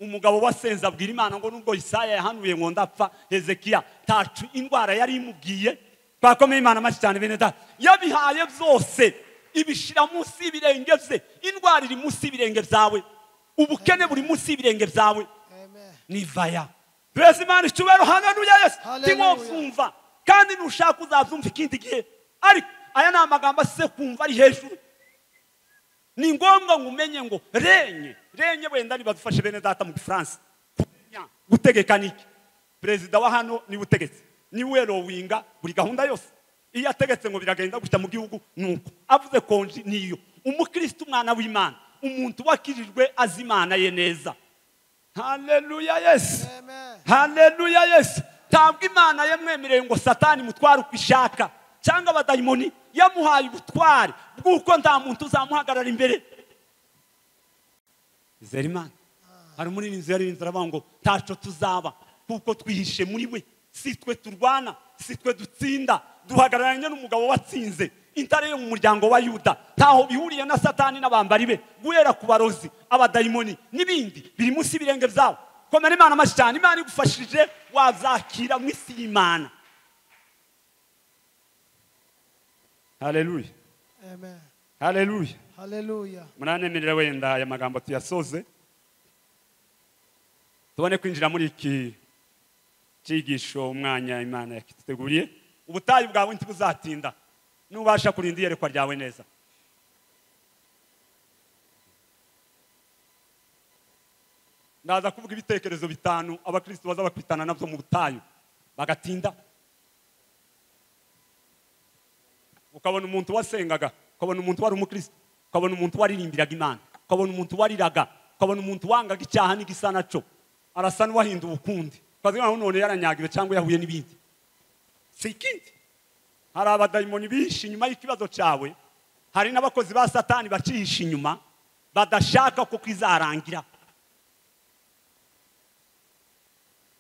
Umugabo wasenze abwira Imana ngo nubwo Isaya yahanuye ngo ndapfa, Hezekiya ntacu indwara yari imubwiye. Twakomeye Imana amashyi cyane bene data. Yabihaye byose ibishira munsi y'ibirenge bye. Indwara iri munsi y'ibirenge byawe, ubukene buri munsi y'ibirenge byawe. Ni vaya. Praise Imana icyubahiro. Haleluya Yesu. Timwumva kandi nushaka uzabyumva ikindi gihe, ariko aya ni amagambo ase kumva ari hejuru. Ni ngombwa ngo umenye ngo renye renye wenda nibadufashe bene data mu Gifaransa kumenya gutegeka niki. Perezida wa hano ni utegetse, ni we rowinga buri gahunda yose. Iyo ategetse ngo biragenda gutya mu gihugu nuko avuze konji niyo. Umukristo umwana w'Imana, umuntu wakirijwe azi Imana ye neza. Haleluya Yesu. Haleluya Yesu. Ntabwo Imana yamwemereye ngo Satani mutware uko ishaka, cyangwa abadayimoni. Yamuhaye ubutware bw'uko nta muntu uzamuhagarara imbere. Izere Imana. Hari umurinzi yarinze aravuga ngo ntaco tuzaba kuko twihishe muri we. Si twe turwana, si twe dutsinda, duhagararanye n'umugabo watsinze intare yo mu muryango wa Yuda. Ntaho bihuriye na Satani n'abambari be, guhera ku barozi, abadayimoni n'ibindi biri munsi y'ibirenge byabo. Komera Imana amashyi cyane. Imana igufashije wazakira mu isi y'Imana. Haleluya. Amen. Haleluya. Haleluya. Muranemerera wenda aya magambo tuyasoze, tubone kwinjira muri iki cyigisho umwanya Imana yakituteguriye. Ubutayu bwawe ntibuzatinda nubasha kurinda iyerekwa ryawe neza. Ndaza kuvuga ibitekerezo bitanu abakristo baza bakwitana nabyo mu butayu bagatinda. Ukabona umuntu wasengaga, ukabona umuntu wari umukristo, ukabona umuntu waririmbiraga Imana, ukabona umuntu wariraga, ukabona umuntu wangaga icyaha n'igisa naco, arasa n'uwahinduwe ukundi, ukavuga ngo none yaranyagiwe cyangwa yahuye n'ibindi. Si ikindi, hari abadayimoni bihishe inyuma y'ikibazo cyawe, hari n'abakozi ba Satani bacihishe inyuma badashaka ko kizarangira.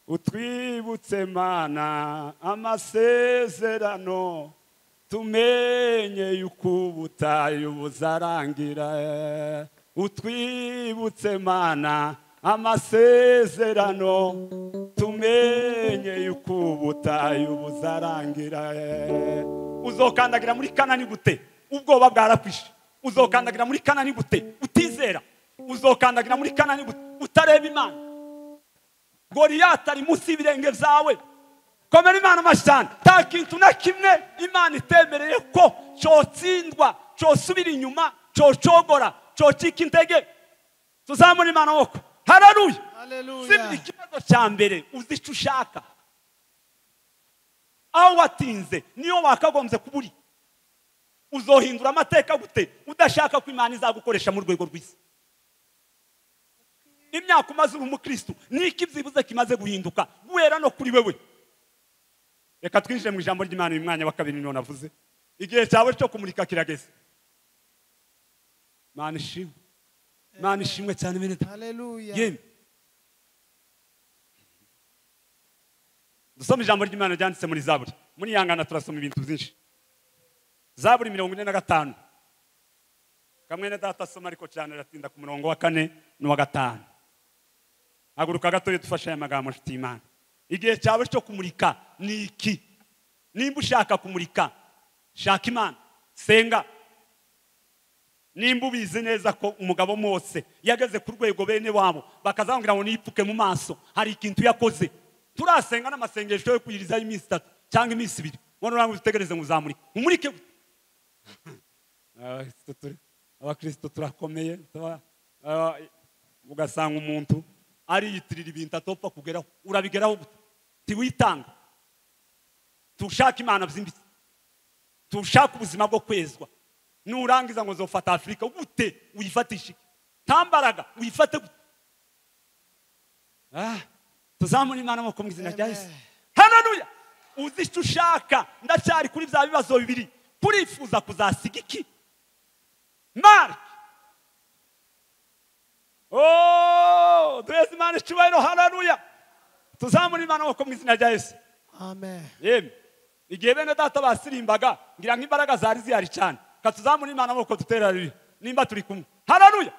Utwibutse Mana amasezerano, tumenye yuko ubutayu buzarangira. Utwibutse Mana amasezerano, tumenye yuko ubutayu buzarangira. Uzokandagira muri Kanani gute ubwoba bwarakwishe? Uzokandagira muri Kanani gute utizera? Uzokandagira muri Kanani gute utareba Imana? Goliyati ari munsi y'ibirenge byawe. Komera Imana amashyi cyane. Nta kintu na kimwe Imana itemereye ko cyotsindwa, cyosubira inyuma, cyocogora, cyocika intege. Tuzamura Imana amaboko. Haleluya. Haleluya. Si ikibazo cya mbere uzi icyo ushaka. Aho watinze niyo wakagombye kuburi. Uzohindura amateka gute udashaka ko Imana izagukoresha mu rwego rw'isi? Imyaka umaze uri umukristo niki byibuze kimaze guhinduka guhera no kuri wewe? Reka twinjire mu ijambo ry'Imana uyu mwanya wa kabiri none navuze. Igihe cyawe cyo kumurika kirageze. Imana ishimwe. Imana ishimwe cyane bene data. Haleluya. Yemwe. Dusome ijambo ry'Imana ryanditse muri Zaburi. Muri yangana turasoma ibintu byinshi. Zaburi 45. Kamwe na data asoma ariko cyane aratinda ku murongo wa 4 n'uwa 5. Haguruka gatoya dufashe aya magambo nshuti y'Imana. Igihe cyawe cyo kumurika ni iki? Nimba ushaka kumurika, shaka Imana, senga. Nimba ubizi neza ko umugabo Mose yageze ku rwego bene wabo bakazambwira ngo nipfuke mu maso, hari ikintu yakoze. Turasenga n'amasengesho yo kwirizaho iminsi 3 cyangwa iminsi 2, none urangwa utegereze ngo uzamurike umurike. Abakristo turakomeye, ugasanga umuntu ariyitirira ibintu atopfa kugeraho. Urabigeraho gute? Tiwitanga, tushaka Imana byimbitse, tushaka ubuzima bwo kwezwa. Nurangiza ngo zofata Afrika gute? Uyifatishe tambaraga, uyifate gute? Tuzamura Imana mu izina rya Yesu. Haleluya! Uzi icyo ushaka. Ndacyari kuri bya bibazo bibiri. Kurifuza kuzasiga iki? Mark. Oh, duheze Imana icyubahiro. Haleluya! Tuzamura Imana mu izina rya Yesu. Amen. Yemwe, igihe bene data basirimbaga ngira ngo imbaraga zari zihari cyane. Katuzamura Imana amaboko dutera haleluya nimba turi kumwe. Haleluya,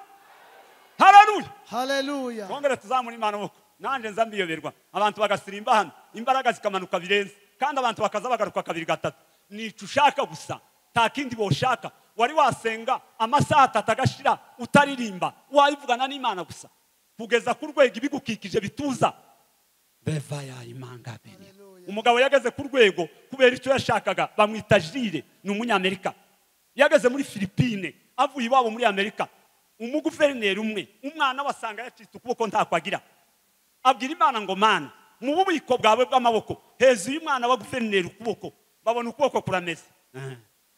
haleluya, haleluya. Twongere tuzamura Imana amaboko. Nanjye nza mbiyoberwa, abantu bagasirimba hano imbaraga zikamanuka birenze, kandi abantu bakaza bagaruka kabiri gatatu. Nico ushaka gusa, nta kindi boshaka. Wari wasenga amasaha 3 agashira utaririmba, wayivugana n'Imana gusa kugeza ku rwego ibigukikije bituza. Beva ya imanga bene. Umugabo yageze ku rwego kubera icyo yashakaga, bamwita Jire, ni umunyamerika. Yageze muri Filipine avuye iwabo muri Amerika. Umuguverineri umwe, umwana wasanga yacitse ukuboko ntakwagira, abwira Imana ngo Mana, mu bubiko bwawe bw'amaboko heza uyu mwana wa guverineri ukuboko. Babona ukuboko kurameze.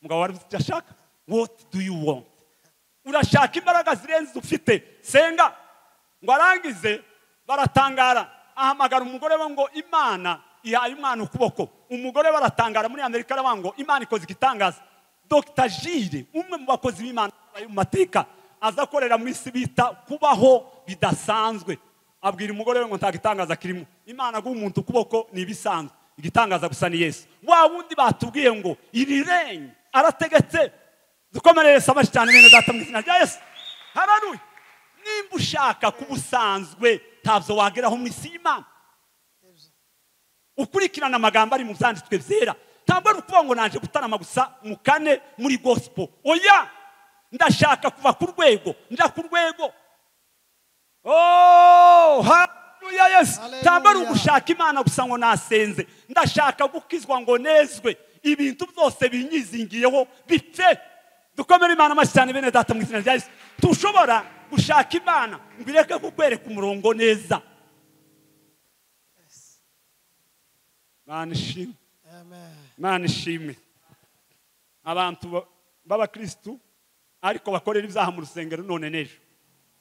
Umugabo wari icyo ashaka. What do you want? Urashaka imbaraga zirenze ufite, senga. Ngo arangize baratangara, ahamagara umugore we ngo Imana ihaye umwana ukuboko. Umugore baratangara muri Amerika, aravuga ngo Imana ikoze igitangaza. Dr. Jire, umwe mu bakozi b'Imana mu mateka, aza akorera mu isi bita kubaho bidasanzwe. Abwira umugore we ngo nta gitangaza kirimo, Imana guha umuntu ukuboko ni ibisanzwe, igitangaza gusa ni Yesu. Wa wundi batubwiye ngo irirenye arategetse. Dukomerere Yesu amashyi cyane bene data mu izina rya Yesu. Haleluya! Nimba ushaka kuba usanzwe ntabyo wageraho mu isi y'Imana. Ukurikirana amagambo ari mu byanditswe byera. Ntabwo ari ukuvuga ngo naje gutarama gusa mu kane muri gospel. Oya, ndashaka kuva ku rwego njya ku rwego. Oh, haleluya Yesu. Ntabwo ari ugushaka Imana gusa ngo nasenze, ndashaka gukizwa ngo nezwe, ibintu byose binyizingiyeho bipfe. Dukomere Imana amashyi cyane bene data mu izina rya Yesu. Tushobora gushaka Imana ngo ireke kukwereka umurongo neza. Imana ishimwe. Imana ishimwe. Abantu b'abakristu ariko bakorera ibyaha mu rusengero none n'ejo,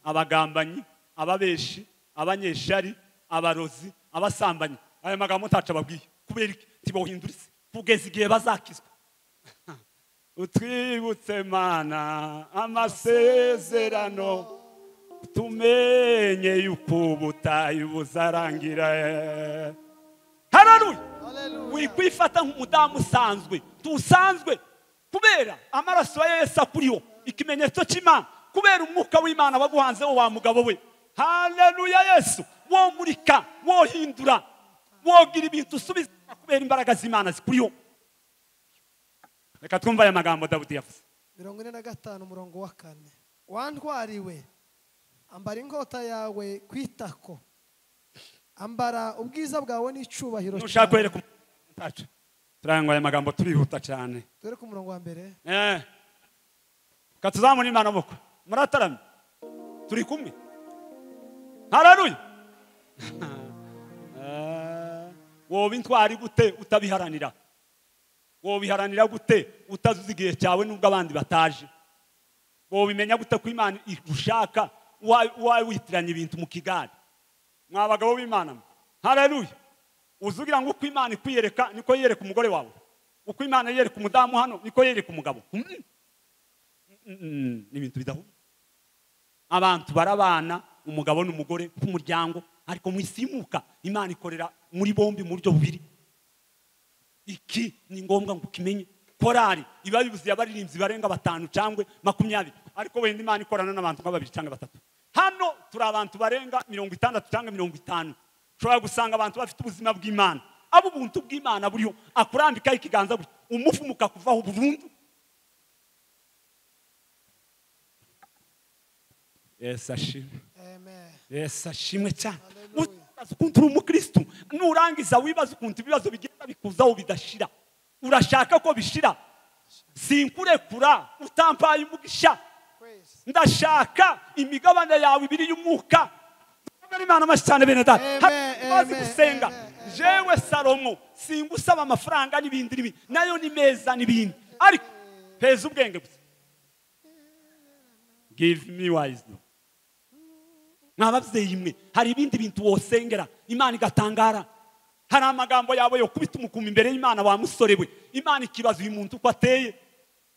abagambanyi, ababeshi, abanyeshari, abarozi, abasambanyi, aya magambo ntaco ababwiye. Kubera iki? Tibohinduritse kugeza igihe bazakizwa. Utwibutse Mana amasezerano, tumenye yuko ubutayu buzarangira. Haleluya! Wikwifata nk'umudamu usanzwe, tusanzwe kubera amaraso ya Yesu akuriho, ikimenyetso cy'Imana, kubera umwuka w'Imana waguhanzeho wa mugabo we. Haleluya Yesu! Womurika, wohindura, wogira ibintu usubiza kubera imbaraga z'Imana zikuriho. Reka twumve aya magambo Dawudi yavuze. 45 umurongo wa 4. Wantwariwe, ambara inkota yawe kwitako, ambara ubwiza bwawe n'icyubahiro. Nushaka kwereka ntacu. Turangwa aya magambo turihuta cyane. Twereke umurongo wa mbere. Katuzamura Imana amaboko. Murataramye. Turi kumwe. Haleluya. Wowe intwari gute utabiharanira? Wowe biharanira gute utazuza igihe cyawe nubwo abandi bataje? Wowe bimenya gute ko Imana igushaka wawitiranya ibintu mu kigari? Mwa bagabo b'Imana, haleluya. Uzugira ngo uko Imana ikwiyereka niko yiyereka umugore wawe, uko Imana yiyereka umudamu hano niko yiyereka umugabo. Ni ibintu bidahuye. Abantu barabana umugabo n'umugore nk'umuryango, ariko mu isimuka Imana ikorera muri bombi mu buryo bubiri. Iki ni ngombwa ngo ukimenye. Korari iba yuzuye abaririmbyi barenga 5 cyangwa 20, ariko wenda Imana ikorana n'abantu nka 2 cyangwa 3. Hano turi abantu barenga 60 cyangwa 50. Ushobora gusanga abantu bafite ubuzima bw'Imana, abo ubuntu bw'Imana buriho, akurambikaho ikiganza gutya, umufumuka kuvaho burundu. Yesu ashimwe. Amen. Yesu ashimwe cyane. Ubaza ukuntu uri umukristo, nurangiza wibaza ukuntu ibibazo bigenda bikuzaho bidashira. Urashaka ko bishira? Sinkurekura utampaye umugisha. Ndashaka imigabane yawe ibiri y'umwuka. Imana amashyi cyane bene data. Bazi gusenga. Jewe Salomo singusaba amafaranga n'ibindi n'ibindi, nayo ni meza n'ibindi, ariko peza ubwenge gusa. Give me wisdom. Mwababyeyi mwe, hari ibindi bintu wosengera Imana igatangara. Hari amagambo yawe yo kubita umukumi imbere y'Imana wa musore we, Imana ikibaza uyu muntu uko ateye.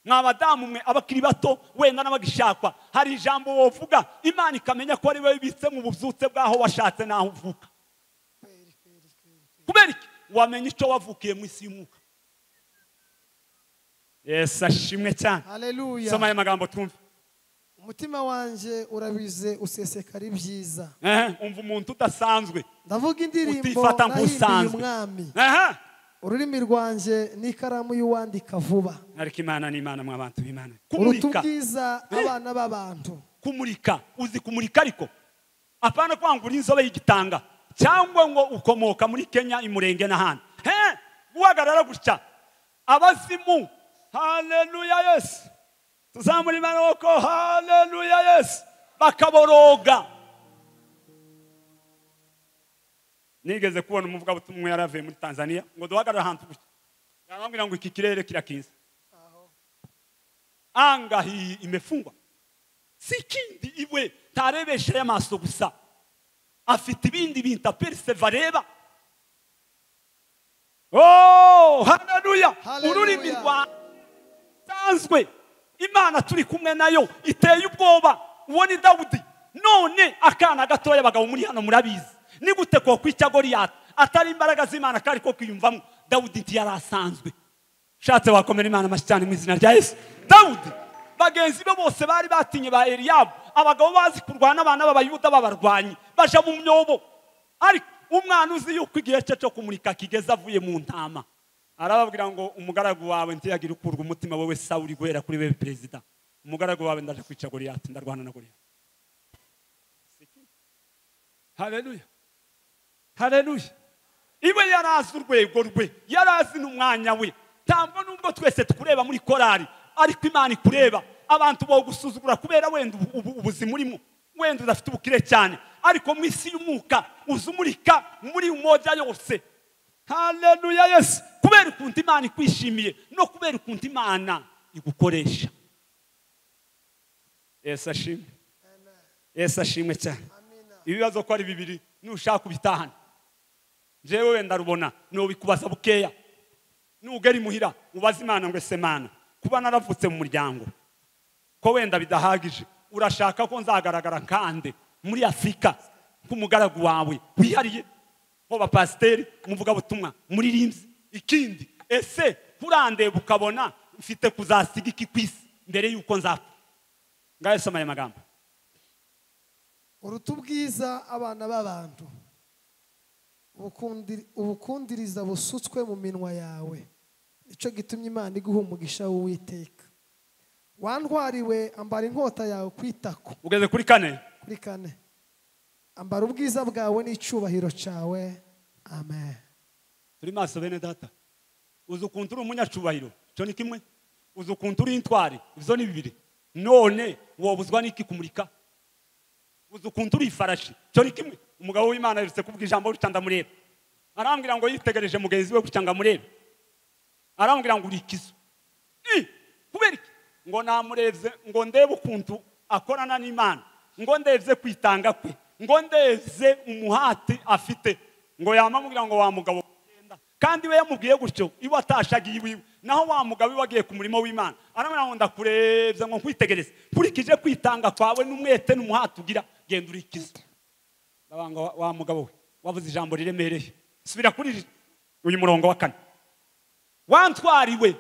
Mwabadamu mwe abakiri bato wenda n'abagishakwa, hari ijambo wovuga Imana ikamenya ko ari wewe bibitse mu bubyutse bwaho washatse naho uvuka. Kubera iki? Wamenye icyo wavukiye mu isi y'umwuka. Yesu ashimwe cyane. Haleluya. Soma aya magambo twumve. Umutima wanje urabize usesekara ibyiza. Umva umuntu udasanzwe. Ndavuga indirimbo nahimbiye umwami. Ururimi rwanje n'ikaramu y'uwandika vuba. Ariko Imana ni Imana mwabantu b'Imana. Kumurika ubwiza abana b'abantu. Kumurika, uzi kumurika ariko. Apana kwangura inzobe y'igitanga cyangwa ngo ukomoka muri Kenya imurenge n'ahandi. Guhagarara gutya. Abazimu. Haleluya Yesu. Tuzamura amaboko, haleluya Yesu. Bakaboroga. Nigeze kubona umuvugabutumwa yaravuye muri Tanzania ngo duhagarare ahantu gutya. Yarambwira ngo iki kirere kirakinze. Anga hii imefungwa. Si kindi iwe tarebesha y'amaso gusa. Afite ibindi bintu aperceive areba. Oh, haleluya. Ururimi rwasanzwe Imana turi kumwe nayo iteye ubwoba. Uwo ni Dawudi. None akana gatoya abagabo muri hano murabizi. Ni gute ko kwica Goliath atari imbaraga z'Imana kari ko kwiyumvamo? Dawudi ntiyarasanzwe. Shatse wakomera Imana amashyi cyane mu izina rya Yesu. Dawudi bagenzi be bose bari batinye ba Eliyabu, abagabo bazi kurwana abana b'Abayuda babarwanyi baja mu myobo. Ariko umwana uzi yuko igihe cye cyo kumurika kigeze avuye mu ntama, arababwira ngo umugaragu wawe ntiyagira ukurwa umutima wewe Sawuli guhera kuri wewe perezida. Umugaragu wawe ndaje kwica Goliath, ndarwana na Goliath. Haleluya. Haleluya. Iwe yarazi urwego rwe, yarazi n'umwanya we. Ntabwo nubwo twese tukureba muri korari, ariko Imana ikureba. Abantu bogusuzugura kubera wenda ubuzima urimo, wenda udafite ubukire cyane, ariko mu isi y'umwuka uzumurika muri umoja yose. Haleluya Yesu. Kubera ukuntu Imana ikwishimiye no kubera ukuntu Imana igukoresha. Yesu ashimwe. Yesu ashimwe cyane. Ibibazo ko ari bibiri nushaka ubitahana. Jewe wenda rubona nobikubaza bukeya. Nugera imuhira ubaza Imana ngo ese Mana, kuba naravutse mu muryango ko wenda bidahagije, urashaka ko nzagaragara nkande muri Afrika nk'umugaragu wawe wihariye, ko bapasiteri umuvuga butumwa muririmbyi. Ikindi, ese kurandeba ukabona mfite kuzasiga iki kwisi mbere yuko nzapfa? Ngaye soma aya magambo. Uruta ubwiza abana b'abantu, ubukundiriza busutswe mu minwa yawe, nicyo gitumye Imana iguha umugisha w'Uwiteka. Wantwariwe ambara inkota yawe kwitako. Ugeze kuri kane. Kuri kane. Ambara ubwiza bwawe n'icyubahiro cyawe. Amen. Turi maso bene data. Uzi ukuntu uri umunyacubahiro, cyo ni kimwe. Uzi ukuntu uri intwari, ibyo ni bibiri. None wobuzwa n'iki kumurika? Uzi ukuntu uri ifarashi, cyo ni kimwe. Umugabo w'Imana aherutse kuvuga ijambo gutya ndamureba. Arambwira ngo yitegereje mugenzi we gutya ngamurebe. Arambwira ngo uri ikizu. Kubera iki? Ngo namurebye ngo ndebe ukuntu akorana n'Imana, ngo ndebye kwitanga kwe, ngo ndebye umuhati afite, ngo yamamubwira ngo wa mugabo genda. Kandi we yamubwiye gutyo iwe atashagiye iwiwe, naho wa mugabo iwe agiye ku murimo w'Imana. Arambwira ngo ndakurebye ngo nkwitegereze, nkurikije kwitanga kwawe n'umwete n'umuhati ugira, genda uri ikizu. Ndabanga wa mugabo we wavuze ijambo riremereye. Subira kuri uyu murongo wa kane. Wantwariwe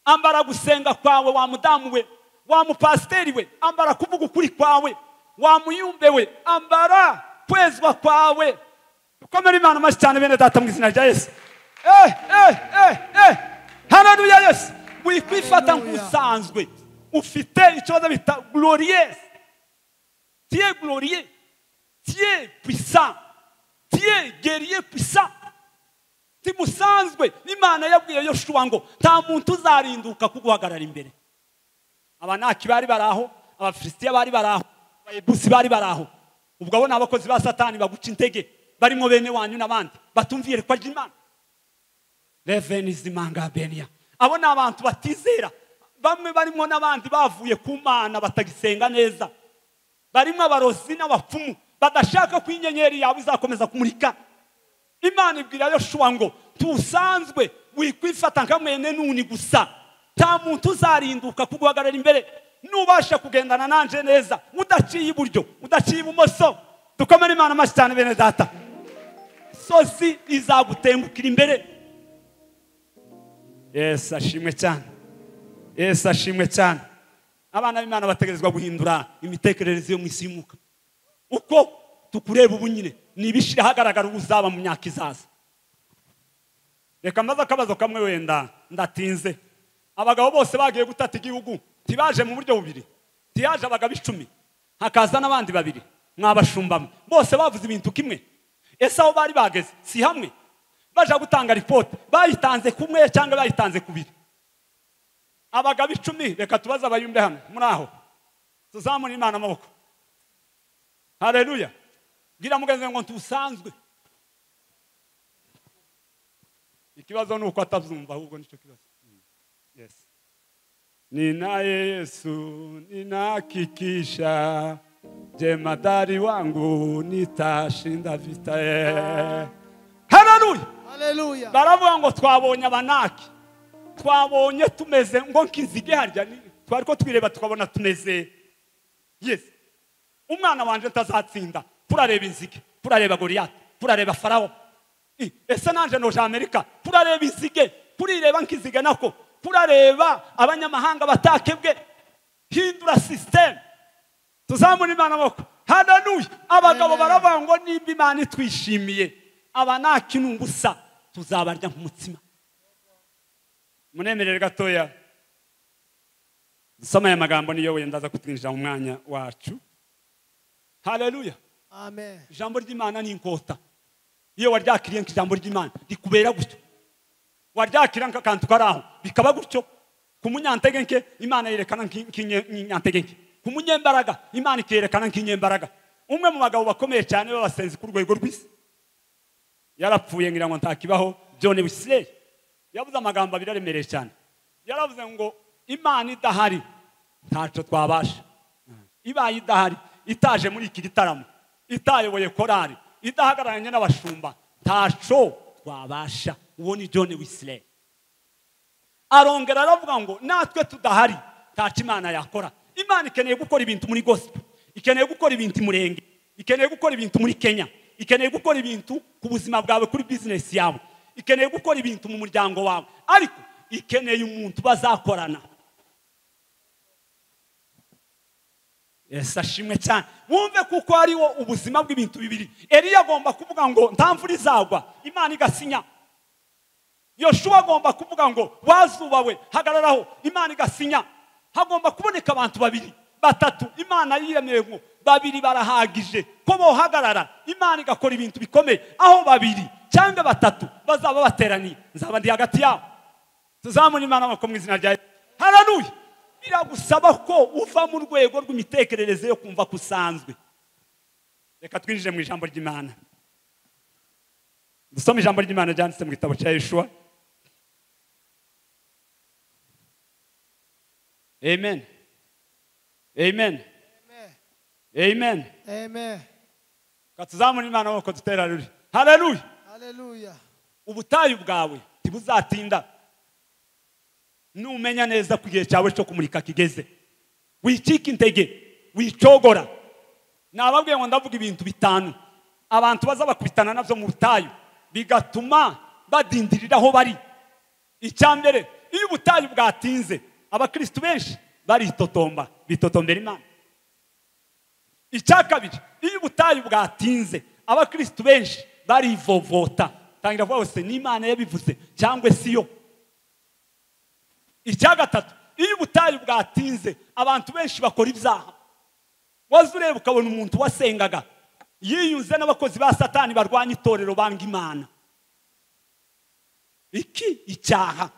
ambara gusenga kwawe, wa mudamu we, wa mupasiteri we, ambara kuvuga ukuri kwawe, wa muyumbe we, ambara kwezwa kwawe. Komera Imana amashyi cyane bene data mu izina rya Yesu. Haleluya Yesu. Wikwifata nk'usanzwe, ufite icyo bita glorious. Tu es glorieux, tu es puissant, tu es guerrier puissant. Timusanzwe Imana yabwiye Yoshuwa ngo nta muntu uzarinduka kuguhagarara imbere. Abanaki bari baraho, Abafilisitiya bari baraho, Abayebusi bari baraho. Ubwo abo ni abakozi ba Satani baguca intege, barimo bene wanyu n'abandi batumviye iyerekwa ry'Imana. Revenizimanga benia. Abo ni abantu batizera, bamwe barimo n'abandi bavuye ku Mana batagisenga neza. Barimo abarozi n'abapfumu badashaka ko inyenyeri yawe izakomeza kumurika. Imana ibwira Yoshuwa ngo tusanzwe wikwifata nka mwene Nuni gusa, nta muntu uzarinduka kuguhagarara imbere. Nubasha kugendana nanje neza, udaciye iburyo, udaciye ibumoso. Dukomere Imana amashyi cyane bene data. Sozi izagutengukira imbere. Yesu ashimwe cyane, Yesu ashimwe cyane. Abana b'Imana bategerezwa guhindura imitekerereze yo mu isi y'umwuka. Uko tukureba ubu nyine nibishira hagaragara uzaba mu myaka izaza. Reka mbaza akabazo kamwe wenda ndatinze. Abagabo bose bagiye gutata igihugu tibaje mu buryo bubiri. Tiyaje abagabo 10 hakaza n'abandi babiri mwabashumbamwe. Bose bavuze ibintu kimwe. Ese aho bari bageze si hamwe? Baje gutanga report bayitanze kumwe cyangwa bayitanze kubiri? Abagabo 10 reka tubaze abayumbe hano muri aho. Tuzamura Imana amaboko. Haleluya. Gira mugenzi ngo ntusanzwe. Ikibazo nuko atazumva ahubwo nico kibazo. Yes. Ninaye Yesu ninahakikisha jemadari wangu nitashinda vita. Haleluya. Haleluya. Baravuga ngo twabonye abanaki. Twabonye tumeze ngo nk'inzige harya twariko twireba tukabona tumeze. Yes. Umwana wanje ntazatsinda. Turareba inzige, turareba Goliath, turareba Farao. Ese nanje noja Amerika, turareba inzige, turireba nk'inzige nako, turareba abanyamahanga batakebwe. Hindura system. Tuzamura Imana amaboko. Haleluya. Abagabo baravuga ngo nimba Imana itwishimiye, abanaki nungusa tuzabarya nk'umutsima. Munemerere gatoya. Dusoma aya magambo niyo wenda aza kutwinjira mu mwanya wacu. Haleluya. Amen. Ijambo ry'Imana ni inkota. Iyo waryakiriye nk'ijambo ry'Imana rikubera gutyo. Waryakira nk'akantu karaho bikaba gutyo. Ku munyantege nke Imana yerekana nk'inyantege nke. Ku munyembaraga Imana ikerekana nk'inyembaraga. Umwe mu bagabo bakomeye cyane b'abasenzi ku rwego rw'isi yarapfuye ngira ngo ntakibaho, John Wesley. Yavuze amagambo abiri aremereye cyane. Yaravuze ngo Imana idahari ntaco twabasha. Ibaye idahari, itaje muri iki gitaramo, itayoboye korari, idahagararanye n'abashumba, ntaco twabasha. Uwo ni John Wesley. Arongera aravuga ngo natwe tudahari ntaco Imana yakora. Imana ikeneye gukora ibintu muri gospel, ikeneye gukora ibintu murenge, ikeneye gukora ibintu muri Kenya, ikeneye gukora ibintu ku buzima bwawe, kuri business yawe, ikeneye gukora ibintu mu muryango wawe, ariko ikeneye umuntu bazakorana. Yesu ashimwe cyane. Wumve kuko ariwo ubuzima bw'ibintu bibiri. Eliya agomba kuvuga ngo nta mvura izagwa, Imana igasinya. Yoshuwa agomba kuvuga ngo wazubawe hagararaho, Imana igasinya. Hagomba kuboneka abantu babiri, batatu. Imana yiremeye ngo babiri barahagije ko bohagarara, Imana igakora ibintu bikomeye. Aho babiri cyangwa batatu bazaba bateraniye, nzaba ndi hagati yabo. Tuzamura Imana amaboko mu izina rya Yesu. Haleluya. Biragusaba ko uva mu rwego rw'imitekerereze yo kumva kusanzwe. Reka twinjire mu ijambo ry'Imana. Dusome ijambo ry'Imana ryanditse mu gitabo cya Yeshua. Amen. Amen. Amen. Amen. Katuzamura Imana amaboko dutera ruri. Haleluya. Haleluya. Ubutayu bwawe tibuzatinda. Numenya neza ko igihe cyawe cyo kumurika kigeze. Wicika intege, wicogora. Nababwiye ngo ndavuga ibintu bitanu abantu bazabakubitana navyo mu butayu bigatuma badindirira aho bari. Icyambere, iyo ubutayu bwatinze abakristo benshi baritotomba, bitotombera Imana. Icyakabiri, iyo ubutayu bwatinze abakristo benshi barivovota, tangira kuvuga se n'Imana yabivuze cyangwa si yo. Icyagatatu, iyo ubutayu bwatinze abantu benshi bakora ibyaha. Waza ureba ukabona umuntu wasengaga yiyunze n'abakozi ba Satani barwanya itorero banga Imana. Iki icyaha.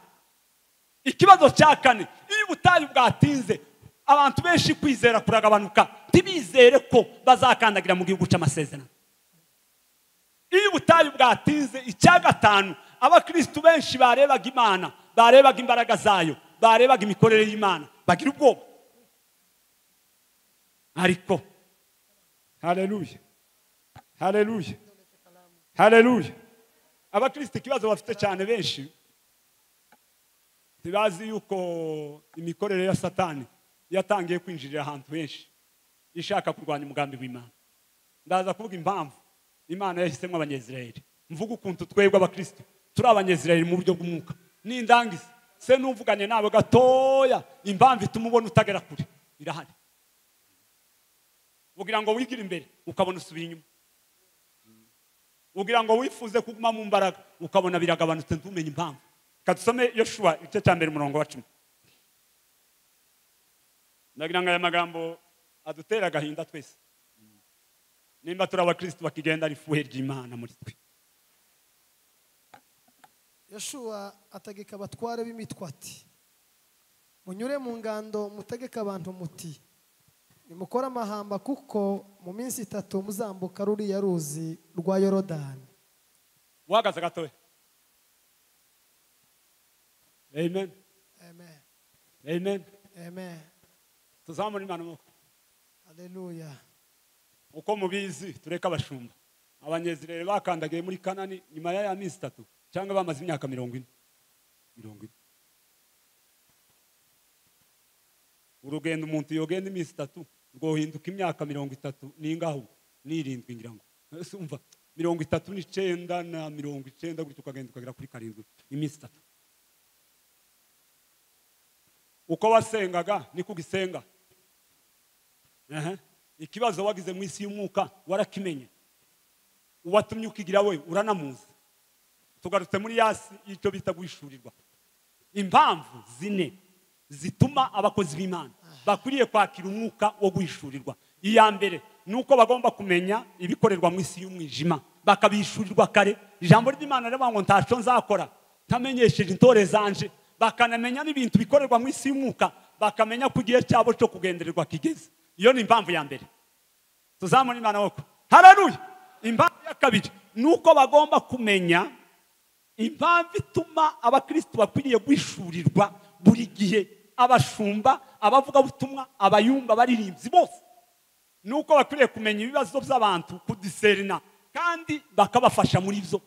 Ikibazo cya kane, iyo ubutayu bwatinze abantu benshi kwizera kuragabanuka, ntibizere ko bazakandagira mu gihugu cy'amasezerano. Iyo ubutayu bwatinze, icya gatanu, abakristu benshi barebaga Imana, barebaga imbaraga zayo, barebaga imikorere y'Imana, bagira ubwoba. Ariko haleluya, haleluya, haleluya. Abakristu ikibazo bafite cyane benshi ntibazi yuko imikorere ya Satani yatangiye kwinjirira ahantu henshi ishaka kurwanya umugambi w'Imana. Ndaza kuvuga impamvu Imana yahisemo Abanyezirayeli, mvuga ukuntu twebwe abakristo turi Abanyezirayeli mu buryo bw'umwuka. Nindangiza se numvuganye nawe gatoya impamvu ituma ubona utagera kure irahari. Ugira ngo wigire imbere ukabona usubiye inyuma, ugira ngo wifuze kuguma mu mbaraga ukabona biragabanutse, ntumenye impamvu. Kadusome Yoshua igice cya 1 umurongo wa 10. Ndagira ngo aya magambo adutera agahinda twese nimba turi abakristo bakigenda ari ifuhe ry'Imana muri twe. Yoshua ategeka abatware b'imitwe ati: munyure mu ngando mutegeke abantu muti nimukore amahamba, kuko mu minsi 3 muzambuka ruriya ruzi rwa Yorodani. Uhagaze gatoya. Amen. Amen. Amen. Amen. Tuzamure Imana amaboko. Haleluya. Uko mubizi tureka abashumba. Abanyezirayeli bakandagiye muri Kanani nyuma ya minsi 3 cyangwa bamaze imyaka 40. 40. Urugendo umuntu yogenda iminsi 3 rwohinduka imyaka 30 ningaho nirindwi ngira ngo. Umva 39 na 90 gutyo ukagenda ukagera kuri 7 iminsi 3. Uko wasengaga niko ugisenga. Ikibazo wagize mu isi y'umwuka warakimenye, uwatumye ukigira we uranamuzi. Tugarutse muri yasi icyo bita guhishurirwa. Impamvu zine zituma abakozi b'Imana bakwiriye kwakira umwuka wo guhishurirwa. Iya mbere nuko bagomba kumenya ibikorerwa mu isi y'umwijima bakabishurirwa kare. Ijambo ry'Imana rivuga ngo ntaco nzakora ntamenyesheje intore zanje. Bakanamenya n'ibintu bikorerwa mu isi y'umwuka, bakamenya ko igihe cyabo cyo kugendererwa kigeze. Iyo ni impamvu ya mbere. Tuzamure Imana amaboko. Haleluya. Impamvu ya kabiri nuko bagomba kumenya impamvu ituma abakristo bakwiriye guhishurirwa buri gihe, abashumba, abavugabutumwa, abayumba, abaririmbyi bose, nuko bakwiriye kumenya ibibazo by'abantu, kudiserina kandi bakabafasha muri byo.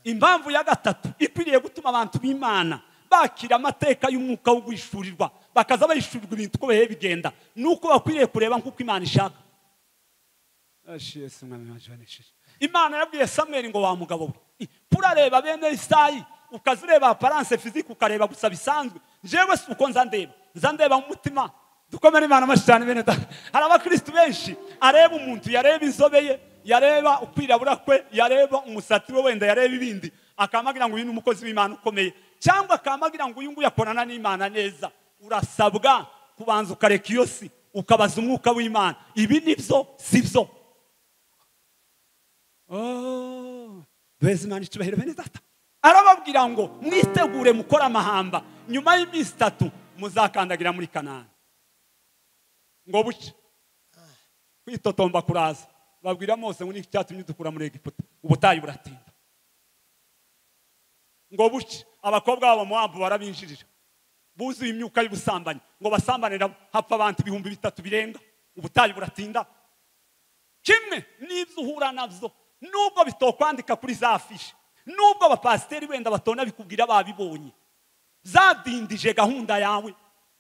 Impamvu ya gatatu ikwiriye gutuma abantu b'Imana bakira amateka y'umwuka wo guhishurirwa, bakaza bahishurirwa ibintu uko bihe bigenda, nuko bakwiriye kureba nk'uko Imana ishaka. Imana yabwiye Samuel ngo wa mugabo we, urareba bene Isayi ukazureba apparence physique ukareba gusa bisanzwe, jewe si uko nza ndeba mu mutima. Dukomere Imana amashyi cyane bene data. Hari abakristo benshi areba umuntu, yareba inzobe ye, yareba ukwirabura kwe, yareba umusatsi we, wenda yareba ibindi, akamagira ngo uyu ni umukozi w'Imana ukomeye, cyangwa akamagira ngo uyu nguyu akorana n'Imana neza. Urasabwa kubanza ukareka iyo si, ukabaza umwuka w'Imana, ibi nibyo si byo. Oh, duheze Imana icyubahiro bene data. Arababwira ngo mwitegure mukora amahamba, nyuma y'iminsi 3 muzakandagira muri Kanani. Ngo buce kwitotomba kuraza, babwira Mose ngo niki cyatumye dukura muri Egiputa, ubutayu buratinda. Ngo buce abakobwa babo Mowabu barabinjirira, buzuye imyuka y'ubusambanyi, ngo basambanira hapfa abantu 3000 birenga, ubutayu buratinda. Kimwe n'ibyo uhura nabyo, nubwo bitokwandika kuri za afishe, nubwo abapasiteri wenda batona bikubwira babibonye, zadindije gahunda yawe.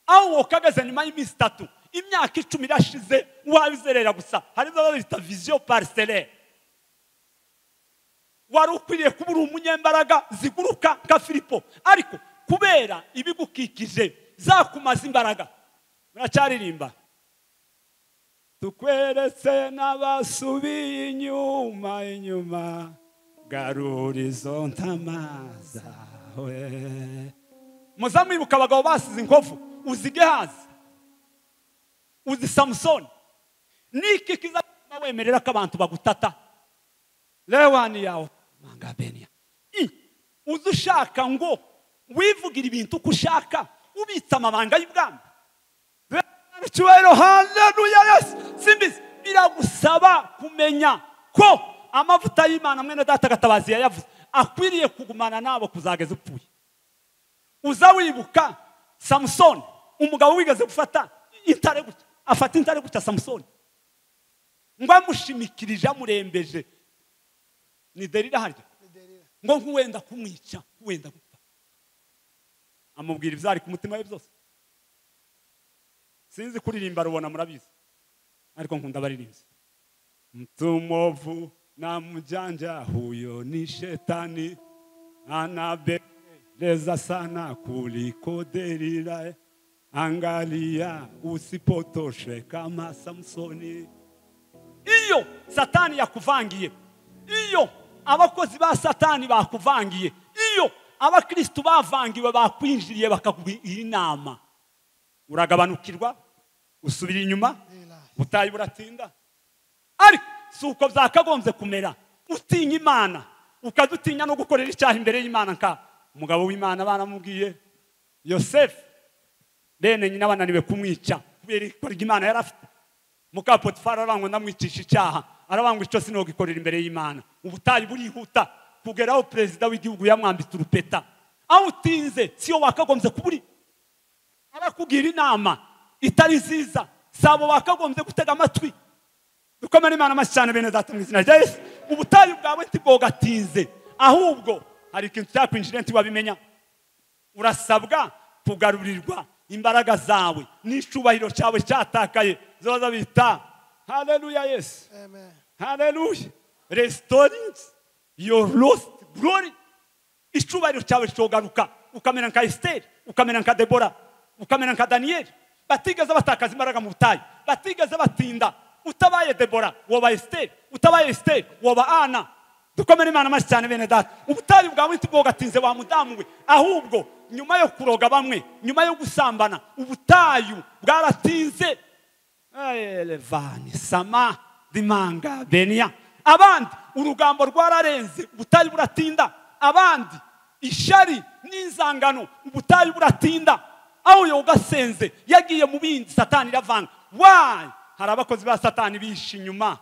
Aho wokageze nyuma y'iminsi 3, imyaka 10 irashize wabizerera gusa. Hari ibyo bita vision parcellaire. Wari ukwiriye kuba uri umunyembaraga ziguruka nka Filipo, ariko kubera ibigukikije zakumaza imbaraga. Muracyaririmba tukweretse n'abasubiye inyuma inyuma, garura izo ntama zawe. Muzamwibuka abagabo basize inkovu, uzige hazi. Uzi Samusoni niki kizatuma wemerera ko abantu bagutata lewani yawe mangabenia uzi ushaka ngo wivugira ibintu uko ushaka ubitsa amabanga y'ubwami. Icyubahiro, haleluya, Yesu. Simbizi biragusaba kumenya ko amavuta y'Imana mwene data Gatabazi yayavuze akwiriye kugumana nabo kuzageza upfuye. Uza wibuka Samusoni, umugabo wigeze gufata intare gutya, afata intare gutya Samusoni ngo amushimikirije amurembeje ni Delila harya ngo nkuwenda kumwica wenda gupfa, amubwira ibyari ku mutima we byose. Sinzi kuririmba rubona murabizi, ariko nkunda abaririmbyi. Mtu mwovu na mjanja huyo ni shetani, anabeleza sana kuliko Delila, angalia usipotoshwe kama Samsoni. Iyo satani yakuvangiye, iyo abakozi ba satani bakuvangiye, iyo abakristu bavangiwe bakwinjiriye bakaguha inama, uragabanukirwa, usubira inyuma, butayi buratinda. Ariko si uko byakagombye kumera. Utinya Imana ukadutinya no gukorera icyaha imbere y'Imana. Nka umugabo w'Imana baramubwiye Yosefu, bene nyina bananiwe kumwica kubera ikora Imana yari afite. Muka Potifari arangwa ndamwicisha icyaha, arabangwa icyo sinogikorera imbere y'Imana. Ubutayi burihuta kugeraho perezida w'igihugu yamwambitse urupeta. Aho utinze siyo wakagombye kuburi. Abakugira inama itari nziza sabo bakagombye gutega amatwi. Dukomere Imana amashyi cyane bene data mu izina rya Yesu. Ubutayu bwawe ntibwogatinze, ahubwo hari ikintu cyakwinjira ntiwabimenya. Urasabwa kugarurirwa imbaraga zawe n'icubahiro cyawe cyatakaye. Zoza bita haleluya Yesu. Amen. Haleluya. Restoring your lost glory. Icubahiro cyawe cyogaruka, ukamera nka Esther, ukamera nka Debora, ukamera nka Daniel. Batigeze batakaza imbaraga mu butayu, batigeze batinda. Utabaye Debora woba Esther, utabaye Esther woba Ana. Dukomere Imana amashyi cyane bene data. Ubutayu bwawe ntibwogatinze wa mudamu we, ahubwo nyuma yo kuroga bamwe, nyuma yo gusambana, ubutayu bwaratinze. Elevani sama dimanga benia. Abandi urugambo rwararenze, ubutayu buratinda. Abandi ishari n'inzangano, ubutayu buratinda. Aho yogasenze yagiye mu bindi, satani iravanga. Why? Hari abakozi ba satani bishe inyuma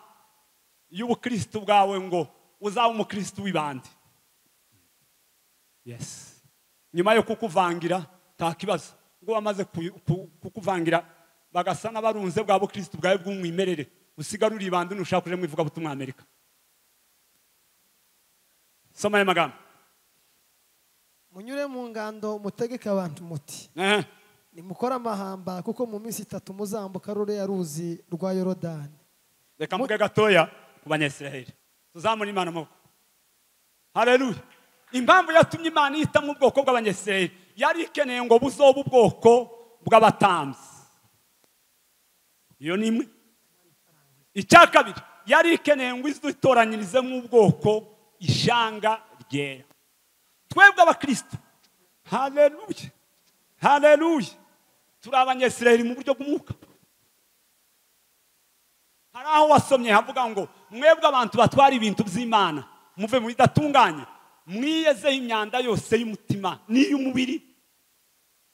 y'ubukristo bwawe ngo uzaba umukristo w'ibandi. Yes. Nyuma yo kukuvangira nta kibazo, ngo bamaze kukuvangira bagasa n'abarunze bwa bukristo bwawe bw'umwimerere, usigara uri ibandi nushaka kuje mu ivuga butumwa Amerika. Soma aya magambo. Munyure mu ngando mutegeke abantu muti nimukora amahamba, kuko mu minsi itatu muzambuka ruriya ruzi rwa Yorodani. Reka mvuge gatoya ku Banyisiraheli. Tuzamure Imana amaboko. Haleluya. Impamvu yatumye Imana ihitamo ubwoko bw'Abanyisiraheli, yari ikeneye ngo buzobe ubwoko bw'abatambyi. Iyo ni imwe. Icya kabiri, yari ikeneye ngo izitoranyirize mu bwoko ishanga ryera. Twebwe abakristo, haleluya, haleluya, turi Abanyisiraheli mu buryo bw'umwuka. Hari aho wasomye havuga ngo mwebwe abantu batwara ibintu by'Imana muve mu bidatunganye, mwiyezeho imyanda yose y'umutima n'iy'umubiri,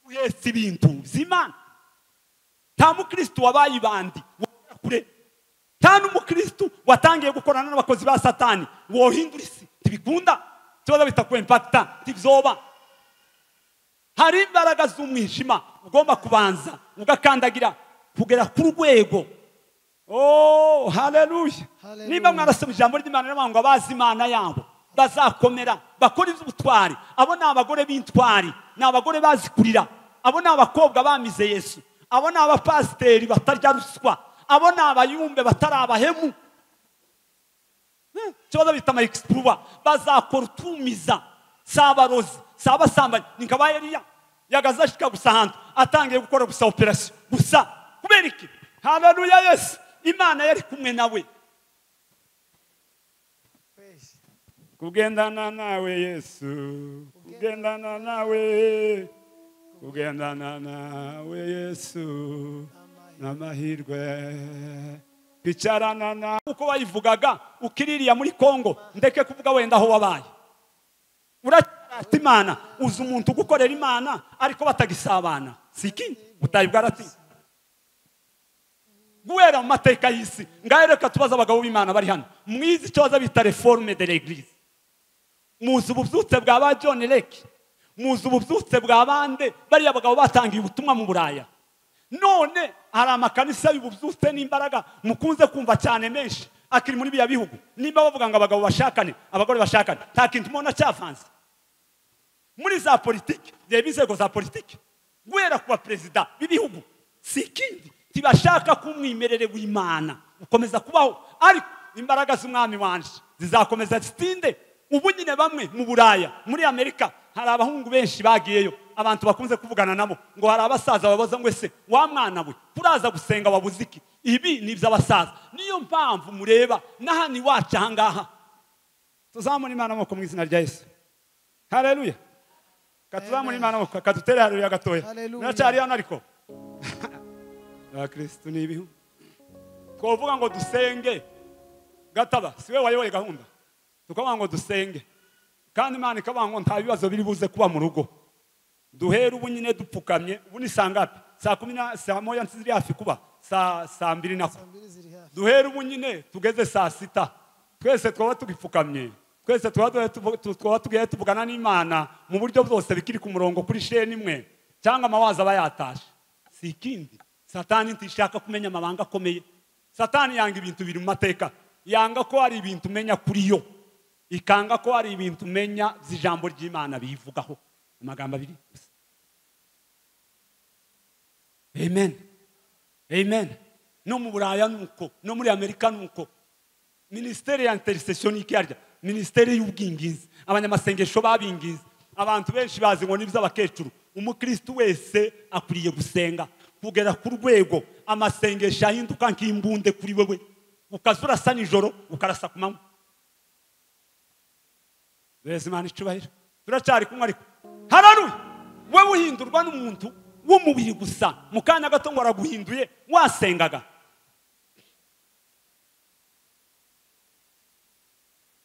uhetse ibintu by'Imana. Nta mukristo wabaye ibandi kure, nta n'umukristo watangiye gukorana n'abakozi ba satani wohindura isi. Ntibikunda, tubaza bita ku impacta, ntibyoba. Hari imbaraga z'umwijima ugomba kubanza ugakandagira kugera ku rwego. Oh, haleluya. Niba mwarasoma ijambo ry'Imana riravuga ngo abazi Imana yabo bazakomera bakora iby'ubutwari. Abo ni abagore b'intwari, ni abagore bazi kurira, abo ni abakobwa bamize Yesu, abo ni abapasiteri batarya ruswa, abo ni abayumbe batari abahemu. Ikibazo bita ama exploit, bazakora utumiza, si abarozi, si abasambanyi. Ni nka ba Eliya yagaze ashika gusa ahantu atangiye gukora gusa operation gusa. Kubera iki? Haleluya Yesu. Imana yari kumwe nawe. Kugendana nawe Yesu, kugendana nawe, kugendana nawe Yesu, N'amahirwe kwicarana na uko wayivugaga ukiririya muri Kongo, ndeke kuvuga wenda aho wabaye. Urata Imana, uzi umuntu ugukorera Imana ariko batagisabana. Siki butayi bwarati. Guhera mu mateka y'isi, ngaho reka tubaze abagabo b'Imana bari hano. Mwizi icyo baza bita reforme de l'église. Muzi ububyutse bwa ba John Lake, muzi ububyutse bwa bande bariya bagabo batangiye ubutumwa mu Buraya. None hari amakanisa y'ububyutse n'imbaraga mukunze kumva cyane menshi akiri muri biya bihugu. Nimba bavuga ngo abagabo bashakane, abagore bashakane, nta kintu mubona cyavanze. Muri za politiki, reba inzego za politiki, guhera ku baperezida b'ibihugu, si ikindi tibashaka ko umwimerere w'Imana ukomeza kubaho, ariko imbaraga z'umwami wanje zizakomeza zitinde. Ubu nyine bamwe mu Buraya, muri Amerika, hari abahungu benshi bagiyeyo, abantu bakunze kuvugana nabo ngo hari abasaza babaza ngo ese wa mwana we kuraza gusenga wabuze iki? Ibi ni iby'abasaza. Niyo mpamvu mureba n'ahani iwacu aha ngaha. Tuzamure Imana amaboko mu izina rya Yesu. Haleluya. Katuzamure Imana amaboko, kadutere haleluya gatoya. Muracyari hano ariko? Abakristu ni ibihu. Twovuga ngo dusenge gataba, siwe wayoboye gahunda. Tukavuga ngo dusenge, kandi Imana ikavuga ngo nta bibazo biri buze kuba mu rugo. Duhere ubu nyine dupfukamye, ubu ni saa ngapi? Saa 10 na saa 1 ziri hafi kuba, saa 2 nako. Duhere ubu nyine tugeze saa 6. Twese twaba tugipfukamye, twese twaba tugiye tuvugana n'Imana mu buryo bwose bikiri ku murongo kuri sheni imwe, cyangwa amawaza aba yatashe. Si ikindi, Satani ntishaka kumenya amabanga akomeye. Satani yanga ibintu biri mu mateka, yanga ko hari ibintu umenya kuri yo, ikanga ko hari ibintu umenya by'ijambo ry'Imana bivugaho. Amagambo abiri gusa. Amen. Amen. No mu Buraya nuko, no muri Amerika nuko. Ministeri ya intercession ikiyarya, ministeri y'ubwinginzi, abanyamasengesho babinginzi. Abantu benshi bazi ngo n'iby'abakecuru. Umukristo wese akwiriye gusenga kugera ku rwego amasengesho ahinduka nk'imbunde kuri wewe, ukaza urasa nijoro ukarasa ku manywa. Beza Imana icubahiro. Turacyari kumwe ariko. Haleluya. Wewe uhindurwa n'umuntu w'umubiri gusa, mu kanya gato ngo araguhinduye wasengaga.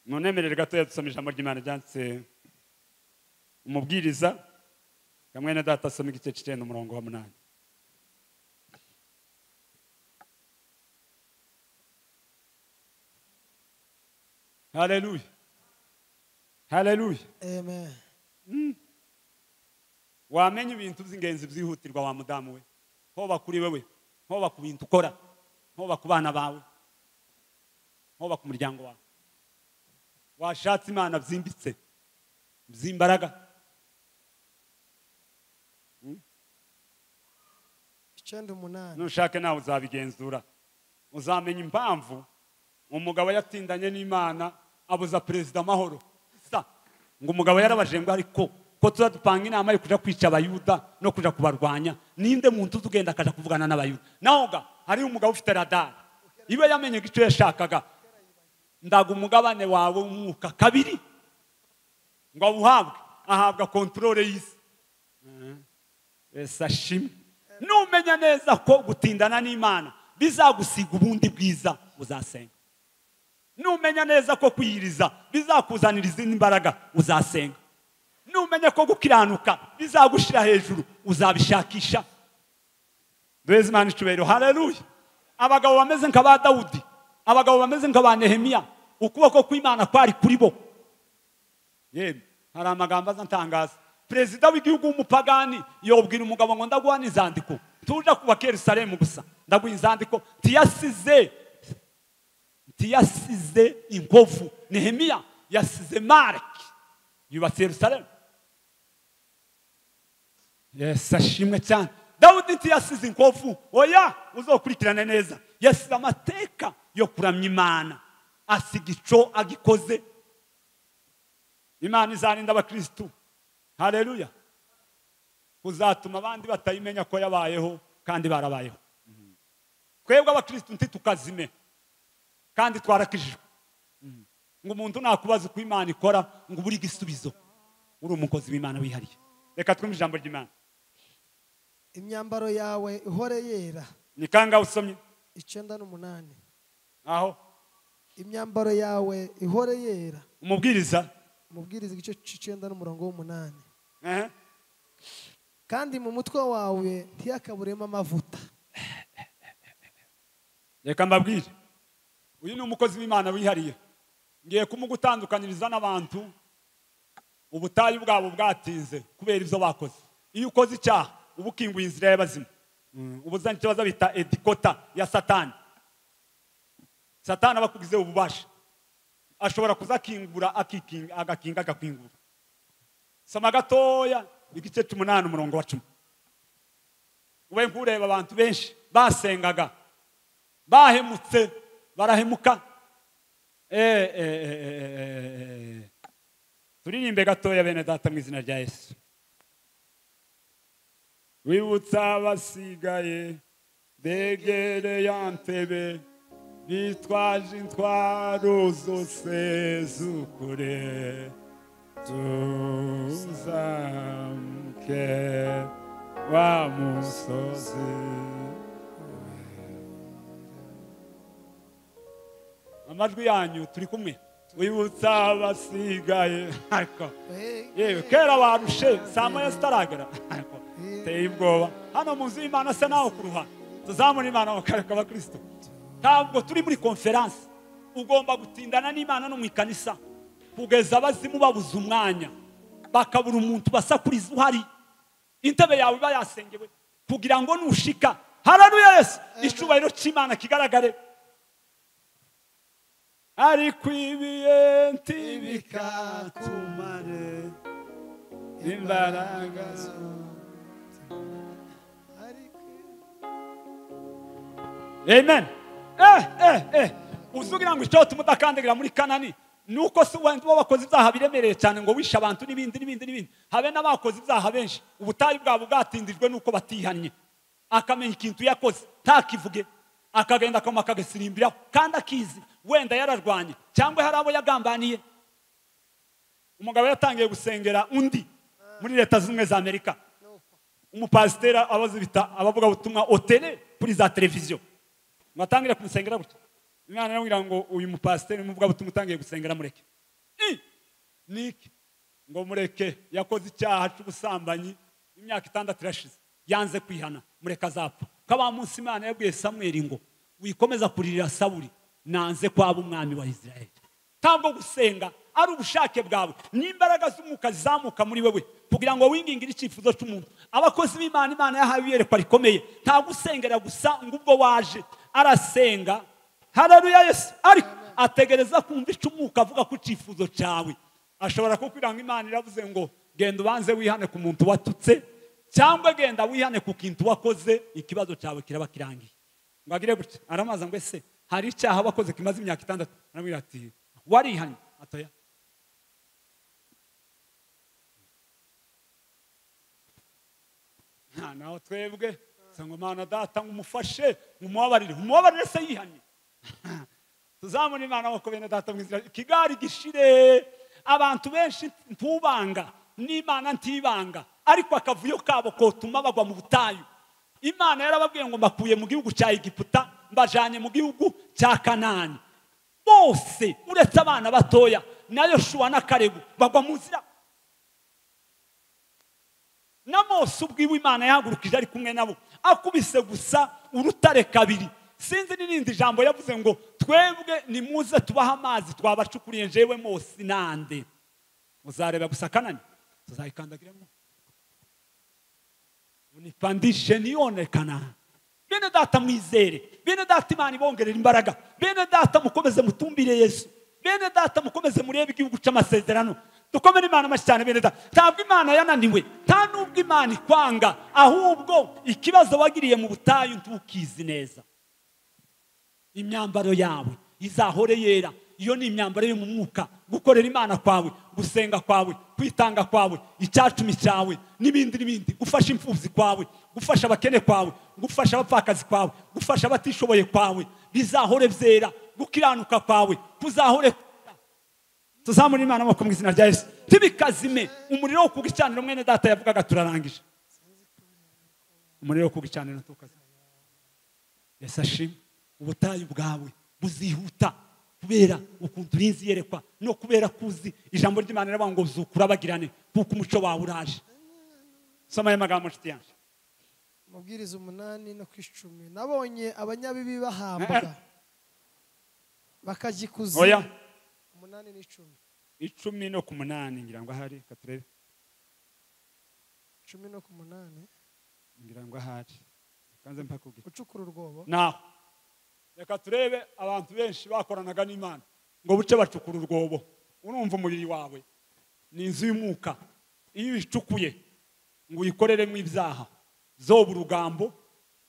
Munemerere gatoya dusoma ijambo ry'Imana ryanditse umubwiriza kamwe na data asoma igice 9 umurongo wa 8. Haleluya. Haleluya. Amen. Wamenye ibintu by'ingenzi byihutirwa wa mudamu we, hoba kuri wewe, hoba ku bintu ukora, hoba ku bana bawe, hoba ku muryango wawe. Washatse Imana byimbitse byimbaraga. 9:8. Nushake nawe uzabigenzura, uzamenya impamvu umugabo yatindanye n'Imana abuza perezida amahoro. Ngo umugabo yarabaje ngo ariko ko tuzadupanga inama yo kuja kwica abayuda no kuja kubarwanya, ninde muntu uzugenda akaja kuvugana n'abayuda? Nahoga hari umugabo ufite radar, iwe yamenye icyo yashakaga. Ndaga umugabane wawe umwuka kabiri ngo awuhabwe, ahabwa controle y'isi. Esa shimwe. Numenya neza ko gutindana n'Imana bizagusiga ubundi bwiza, uzasenga. Numenya neza ko kwiyiriza bizakuzanira izindi mbaraga, uzasenga. Numenya ko gukiranuka bizagushira hejuru, uzabishakisha. Duheze Imana icubahiro. Haleluya. Abagabo bameze nka ba Dawudi, abagabo bameze nka ba Nehemiya, ukuboko kw'Imana kwari kuri bo. Yemwe hari amagambo azantangaza. Perezida w'igihugu w'umupagani yobwira umugabo ngo ndaguha n'inzandiko, tuja kubaka Yerusalemu gusa, ndaguha inzandiko. Ntiyasize inkovu. Nehemiya yasize marke, yubatse Yerusalemu. Yesu ashimwe cyane. Dawudi ntiyasize inkovu, oya, uzokurikirane neza. Yasize amateka yo kuramya Imana, asiga ico agikoze. Imana izarinda abakristu. Haleluya. Kuzatuma abandi batayimenya ko yabayeho kandi barabayeho. Twebwe abakristu ntitukazime kandi twarakijijwe. Ngo umuntu nakubaza uko Imana ikora ngo uburi igisubizo, uri umukozi w'Imana wihariye. Reka twumve ijambo ry'Imana. Imyambaro yawe ihore yera, Ni kangahe usomye? 9 n'8. Aho. Imyambaro yawe ihore yera. Umubwiriza. Umubwiriza igice 9 n'umurongo w'8. Kandi mu mutwe wawe ntiyakaburemo amavuta. Reka mbabwire, uyu ni umukozi w'Imana wihariye. Ngiye kumugutandukanyiriza n'abantu ubutayu bwabo bwatinze kubera ibyo bakoze. Iyo ukoze icyaha uba ukinguye inzira y'abazima, uba uzanye ikibazo bita edikota ya Satani. Satani aba akugizeho ububasha, ashobora kuzakingura akikinga agakinga agakwingura. Soma gatoya igice 8 umurongo wa 10. Ube nkureba abantu benshi basengaga bahemutse barahemuka. Turirimbe gatoya bene data mu izina rya Yesu. Wibutsa abasigaye begere ya ntebe bitwaje intwaro zose z'ukuri, tuzamuke wa musozi. Amajwi yanyu turi kumwe. Wibutsa abasigaye. Ariko yewe kera barushe saa moya zitaragera, ariko teye ubwoba. Hano mu nzu y'Imana se naho kuruha. Tuzamura Imana mu karere k'Abakristo. Ntabwo turi muri konferansi. Ugomba gutindana n'Imana no mu ikanisa kugeza abazimu babuze umwanya, bakabura umuntu basakuriza uhari. Intebe yawe iba yasengewe kugira ngo nushika, haleluya Yesu, icyubahiro cy'Imana kigaragare. Ariko ibihe ntibikatumare imbaraga. Amen. Uzugira ngo icyo tumudakandagira muri Kanani nuko se wenda bakoze ibyaha biremereye cyane ngo wisha abantu n'ibindi n'ibindi n'ibindi. Habe n'abakoze ibyaha benshi ubutayu bwabo bwatindijwe nuko batihannye. Akamenya ikintu yakoze ntakivuge, akagenda akoma akagasirimbira kandi akizi wenda yararwanye cyangwa hari abo yagambaniye. Umugabo yatangiye gusengera undi muri Leta Zunze za Amerika, umupasitera abazibita abavuga butumwa otele kuri za televiziyo, ngo atangire kumusengera gutya. Imana iramubwira ngo uyu mupasiteri umuvuga butumwa utangiye gusengera mureke. Niki ngo mureke, yakoze icyaha cy'ubusambanyi imyaka 6 irashize, yanze kwihana, mureke azapfa. Kaba munsi Imana yabwiye Samweli ngo wikomeza kuririra Sawuli, nanze kwaba umwami wa Israeli. Ntabwo gusenga ari ubushake bwawe, n'imbaraga z'umwuka zizamuka muri wewe kugira ngo wingingire icyifuzo cy'umuntu. Abakozi b'Imana, Imana yahawe iyerekwa rikomeye, ntabwo usengera gusa ngo ubwo waje arasenga haleluya Yesu, ariko ategereza kumva icyo umwuka avuga ku cyifuzo cyawe. Ashobora kukwira ngo Imana iravuze ngo genda ubanze wihane ku muntu watutse, cyangwa genda wihane ku kintu wakoze, ikibazo cyawe kiraba kirangiye. Ngo agire gutya, aramaza ngo ese hari icyaha wakoze kimaze imyaka 6? Aramubwira ati warihanye. Atoya. Naho twebwe ngo Mana data ngumufashe ngumubabarire, umubabarire se yihanye. Tuzamura Imana amaboko bene data mu izina. Ikigari gishire. Abantu benshi ntubanga n'Imana ntibanga, ariko akavuyo kabo kotuma bagwa mu butayu. Imana yarababwiye ngo mbakuye mu gihugu cya Egiputa mbajanye mu gihugu cya Kanani. Bose uretse abana batoya na Yoshua na Kalebu bagwa mu nzira. Na Mose ubwiwe Imana yahagurukije ari kumwe nabo, akubise gusa urutare kabiri. Sinzi n'irindi jambo yavuze ngo twebwe nimuze tubaha amazi twabacukuriye njewe Mose nande. Muzareba gusa Kanani tuzayikandagiramo, unipandishe nione Kanani. Bene data mwizere, bene data Imana ibongerera imbaraga, bene data mukomeze mutumbire Yesu, bene data mukomeze murebe igihugu cy'amasezerano. Dukomere Imana amashyi cyane bene data. Ntabwo Imana yananiwe, nta nubwo Imana ikwanga, ahubwo ikibazo wagiriye mu butayu ntukizi neza. Imyambaro yawe izahore yera. Iyo ni imyambaro yo mu mwuka, gukorera Imana kwawe, gusenga kwawe, kwitanga kwawe, icyacumi cyawe n'ibindi n'ibindi, gufasha imfubyi kwawe, gufasha abakene kwawe, gufasha abapfakazi kwawe, gufasha abatishoboye kwawe, bizahore byera. Gukiranuka kwawe kuzahore. Tuzamura Imana amaboko mu izina rya Yesu. Tibikazime umuriro wo kugicanira. Mwene data yavugaga turarangije. Umuriro wo kugicanira tukazime. Yesu ashimwe. Ubutayu bwawe buzihuta kubera ukuntu urinzi yerekwa no kubera kuzi ijambo ry'Imana riravuga ngo zukura bagirane kuko umuco wawe uraje. Soma aya magambo nshuti yanjye. Amabwiriza 8 no 10. Nabonye abanyabibi bahambwa bakajya ikuzimu. Oya. 8 n'10. 10 no 8 ngira ngo ahari katurebe. 10 no 8 ngira ngo ahari. Kanze mpakubwira. Ucukura urwobo. Naho. Reka turebe abantu benshi bakoranaga n'Imana ngo buce bacukura urwobo. Urumva umubiri wawe ni inzu y'umwuka, iyo uyicukuye ngo uyikoreremo ibyaha zoba urugambo.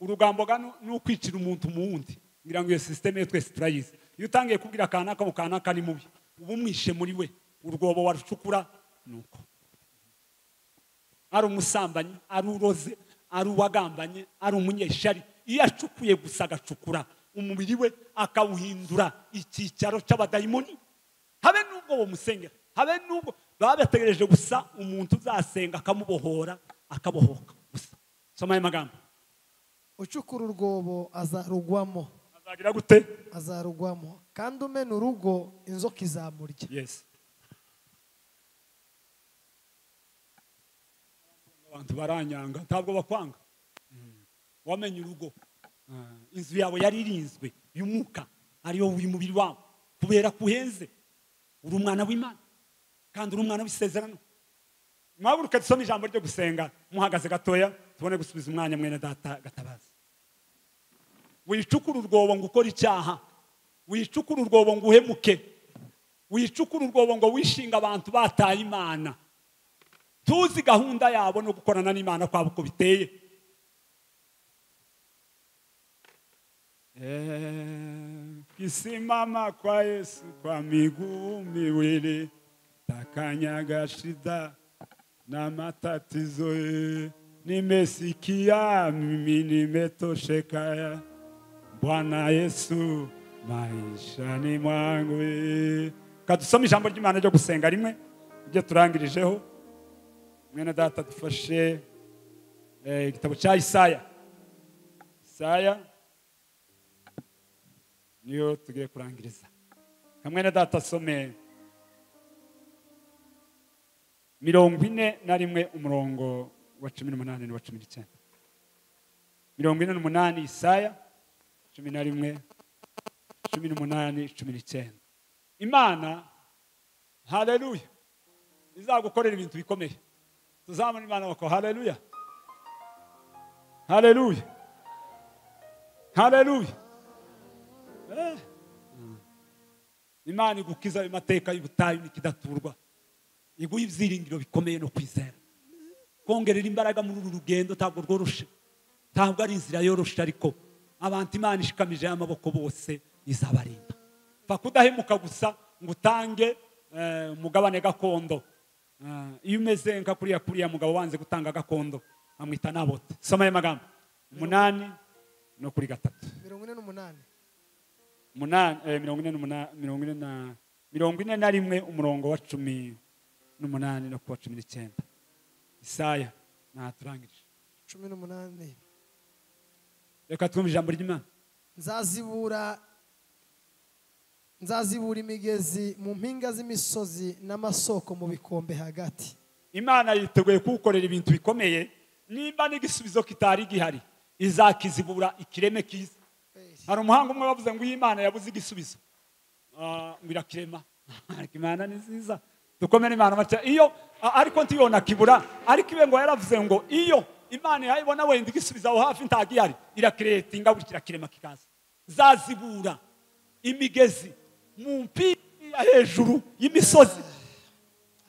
Urugambo gano ni ukwicira umuntu mu wundi. Ngira ngo iyo system yo twese turayizi. Iyo utangiye kubwira kanaka ngo kanaka ni mubi, uba umwishe muri we. Urwobo warucukura nuko ari umusambanyi, ari uroze, ari uwagambanye, ari umunyeshari. Iyo acukuye gusa agacukura umubiri we akawuhindura icyicaro cy'abadayimoni. Habe nubwo wo musengera, habe nubwo baba bategereje gusa umuntu uzasenga akamubohora akabohoka gusa. Soma aya magambo. Ucukura urwobo azarugwamo. Azagira gute? Azarugwamo. Kandi umena urugo inzoka izamurya. Yes. Abantu baranyanga ntabwo bakwanga. Wamenye urugo. Inzu yawe yari irinzwe y'umwuka ariyo uyu mubiri wawe kubera kuhenze. Uri umwana w'Imana kandi uri umwana w'isezerano. Mwaburuka dusome ijambo ryo gusenga muhagaze gatoya tubone gusubiza umwanya mwene data Gatabazi. Wicukura urwobo ngo ukore icyaha, wicukura urwobo ngo uhemuke, wicukura urwobo ngo wishinga abantu bataye Imana. Tuzi gahunda yabo no gukorana n'Imana kwabo uko biteye. Kisimama kwa Yesu kwa miguu miwili, takanyaga shida na matatizo. Nimesikia mimi nimetosheka, Bwana Yesu maishani mwangu. Kadusome ijambo ry'Imana ryo gusenga rimwe ibyo turangirijeho. Mwene data dufashe igitabo cya Isaya. Isaya niyo tugiye kurangiriza. Kamwene data some 41 umurongo wa 18 n'uwa 19. 48 Isaya 11 18 19. Imana, haleluya, izagukorera ibintu bikomeye. Tuzamura Imana bako haleluya. Haleluya. Haleluya. Imana igukiza ayo mateka y'ubutayu n'ikidaturwa, iguha ibyiringiro bikomeye no kwizera, kongerera imbaraga muri uru rugendo. Ntabwo rworoshe, ntabwo ari inzira yoroshe, ariko abantu Imana ishikamije amaboko bose izabarinda. Pfa kudahemuka gusa ngo utange umugabane gakondo. Iyo umeze nka kuriya mugabo wanze gutanga gakondo amwita Nabote. Soma aya magambo 8 no kuri 3. 48. 8 41 umurongo wa 18 no kuwa 19. Isaya naturangirije 18. Reka twumve ijambo ry'Imana. Nzazibura imigezi mu mpinga z'imisozi n'amasoko mu bikombe hagati. Imana yiteguye kugukorera ibintu bikomeye. Nimba n'igisubizo kitari gihari izakizibura ikireme kiza. Hari umuhanga umwe bavuze ngo Imana yabuze igisubizo ngo irakirema. Ariko Imana ni nziza, dukomere Imana macha iyo ariko ntiyona kibura. Ariko ibe ngo yaravuze ngo iyo Imana yayibona wenda igisubizo aho hafi ntagihari irakiretinga gutya irakirema kikaza. Zazibura imigezi mu mpinga hejuru y'imisozi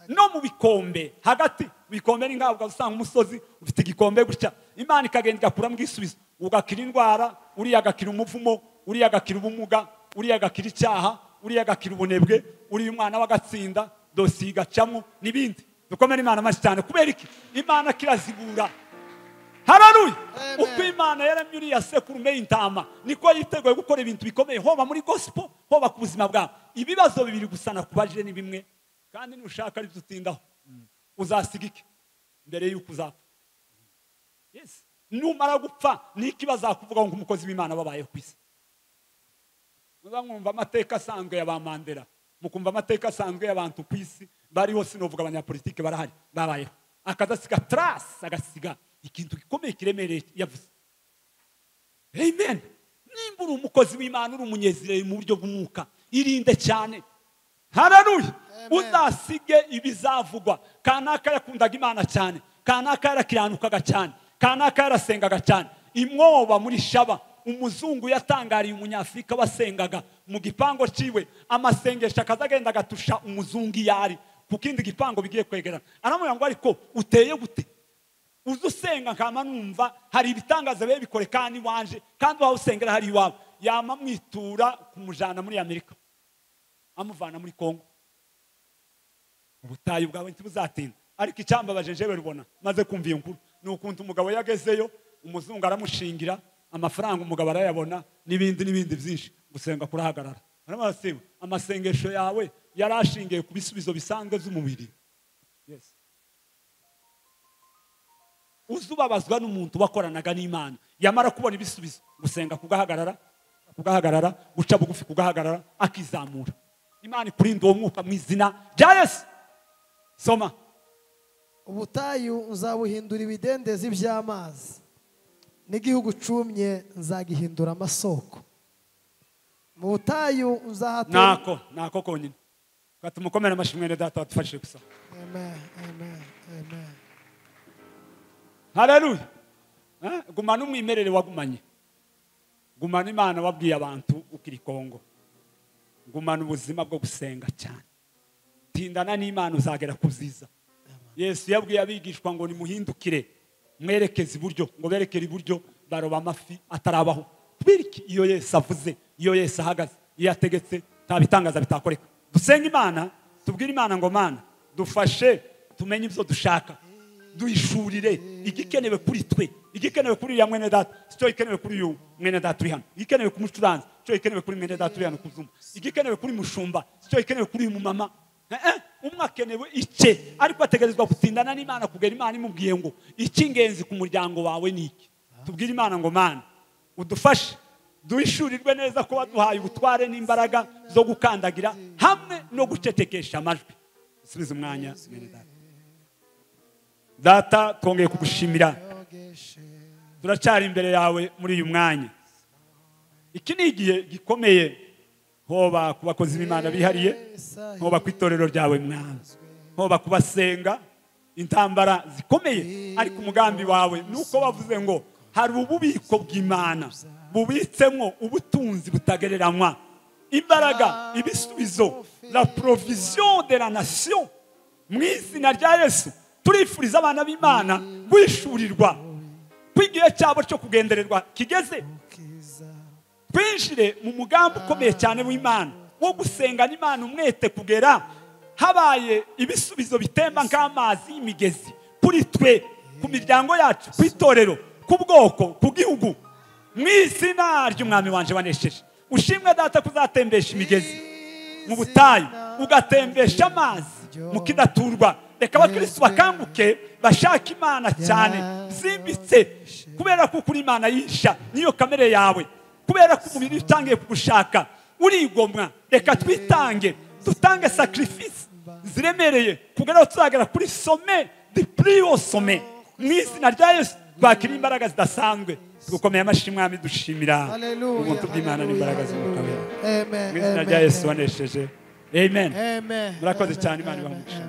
no mu bikombe hagati. Bikombe ni ntabwo usanga umusozi ufite igikombe gutya, Imana ikagenda igakuramo igisubizo, ugakira indwara, uriya agakira umuvumo, uriya agakira ubumuga, uriya agakira icyaha, uriya agakira ubunebwe, uriya umwana w'agatsinda dosiye igacamo n'ibindi. Dukomere Imana amashyi cyane. Kubera iki? Imana kirazibura. Haleluya. Uko Imana yaremye uriya sekurume y'intama niko yiteguye gukora ibintu bikomeye, hoba muri gospel, hoba ku buzima bwawe. Ibibazo bibiri gusa nakubajije ni bimwe, kandi nushaka ari utindaho uzasiga iki mbere yuko uzapfa. Yes. Numara gupfa niki bazakuvuga ngo umukozi w'Imana wabayeho ku isi? Muzamwumva amateka asanzwe ya ba Mandela, mukumva amateka asanzwe y'abantu ku isi bariho, sinovuga abanyapolitike barahari babayeho, akadasiga trace, agasiga ikintu gikomeye kiremereye yavuze. Amen. Nimba uri umukozi w'Imana, uri umunyezire mu buryo bw'umwuka, irinde cyane. Haleluya. Uzasige ibizavugwa. Kanaka yakundaga Imana cyane, kanaka yarakiranukaga cyane, kanaka yarasengaga cyane. Imwoba muri Shaba, umuzungu yatangariye umunyafrika wasengaga mu gipango ciwe, amasengesho akazagenda agatusha umuzungu yari ku kindi gipango bigiye kwegerana. Aramubwira ngo ariko uteye gute? Uzusenga nkama numva hari ibitangaza bibe bikore kandi wanje, kandi wawe usengera hari iwawe. Yama mwitura kumujana muri Amerika, amuvana muri Kongo. Ubutayu bwawe ntibuzatinda. Ariko icyambabaje jewe rubona maze kumva iyo nkuru ni ukuntu umugabo yagezeyo, umuzungu aramushingira amafaranga, umugabo arayabona n'ibindi n'ibindi byinshi, gusenga kurahagarara. Aramubwira amasengesho yawe yarashingiye ku bisubizo bisanzwe by'umubiri. Yes. Uzubabazwa n'umuntu wakoranaga n'Imana, yamara kubona ibisubizo gusenga kugahagarara, kugahagarara, guca bugufi kugahagarara, akizamura. Imana ikurinda uwo mwuka mu izina rya Yesu. Soma. Ubutayu nzabuhindura ibidendezi by'amazi, n'igihugu cumye nzagihindura amasoko. Mu butayu nzahatura. Nako konyine. Katumukomera amashyi mwene data wadufashije gusa. Amen, amen, amen. Haleluya. Gumana umwimerere wagumanye. Gumana Imana wabwiye abantu ukiri Kongo. Gumana ubuzima bwo gusenga cyane. Tindana n'Imana uzagera ku byiza. Yesu yabwiye abigishwa ngo nimuhindukire mwerekeze iburyo, ngo berekere iburyo baroba amafi atarabaho. Kubera iyo Yesu avuze, iyo Yesu ahagaze, iyo ategetse, nta bitangaza bitakoreka. Dusenga Imana, tubwire Imana ngo Mana dufashe tumenye ibyo dushaka, duhishurire igikenewe kuri twe, igikenewe kuri uriya mwene data, cyo ikenewe kuri uyu mwene data uri hano, igikenewe ku mucuranzi, cyo ikenewe kuri mwene data uri hano kuzuma, igikenewe kuri mushumba, cyo ikenewe kuri uyu mumama. Umwe akenewe icye, ariko ategerezwa gutindana n'Imana kugera Imana imubwiye ngo icy'ingenzi ku muryango wawe ni iki. Tubwire Imana ngo Mana udufashe duhishurirwe neza ko waduhaye ubutware n'imbaraga zo gukandagira hamwe no gucecekesha amajwi. Subiza umwanya mwene data. Data, twongeye kugushimira, turacyari imbere yawe muri uyu mwanya. Iki ni igihe gikomeye, hoba ku bakozi b'Imana bihariye, hoba ku itorero ryawe Mwami, hoba kubasenga intambara zikomeye, ariko umugambi wawe nuko bavuze ngo hari ububiko bw'Imana bubitsemo ubutunzi butagereranywa, imbaraga, ibisubizo, la provision de la nation. Mu izina rya Yesu turifuriza abana b'Imana guhishurirwa ko igihe cyabo cyo kugendererwa kigeze. Twinjire mu mugambi ukomeye cyane w'Imana wo gusenga n'Imana umwete kugera habaye ibisubizo bitemba nk'amazi y'imigezi kuri twe, ku miryango yacu, ku itorero, ku bwoko, ku gihugu. Mu izina ry'Umwami wanje wanesheje, ushimwe data kuzatembesha imigezi mu butayu, ugatembesha amazi mu kidaturwa. Reka abakristo bakanguke bashaka Imana cyane zimbitse, kubera ko kuri Imana yisha niyo kamere yawe, kubera ko umubiri utangiye kugushaka urigomwa. Reka twitange, dutange sacrifice ziremereye kugera tuzagera kuri sommet du plus haut sommet. Mu izina rya Yesu twakira imbaraga zidasanzwe. Tugukomeye amashyi Mwami, dushimira ubuntu bw'Imana n'imbaraga z'Umwuka Wera. Mu izina rya Yesu wanesheje. Amen. Murakoze cyane, Imana ibahe umugisha.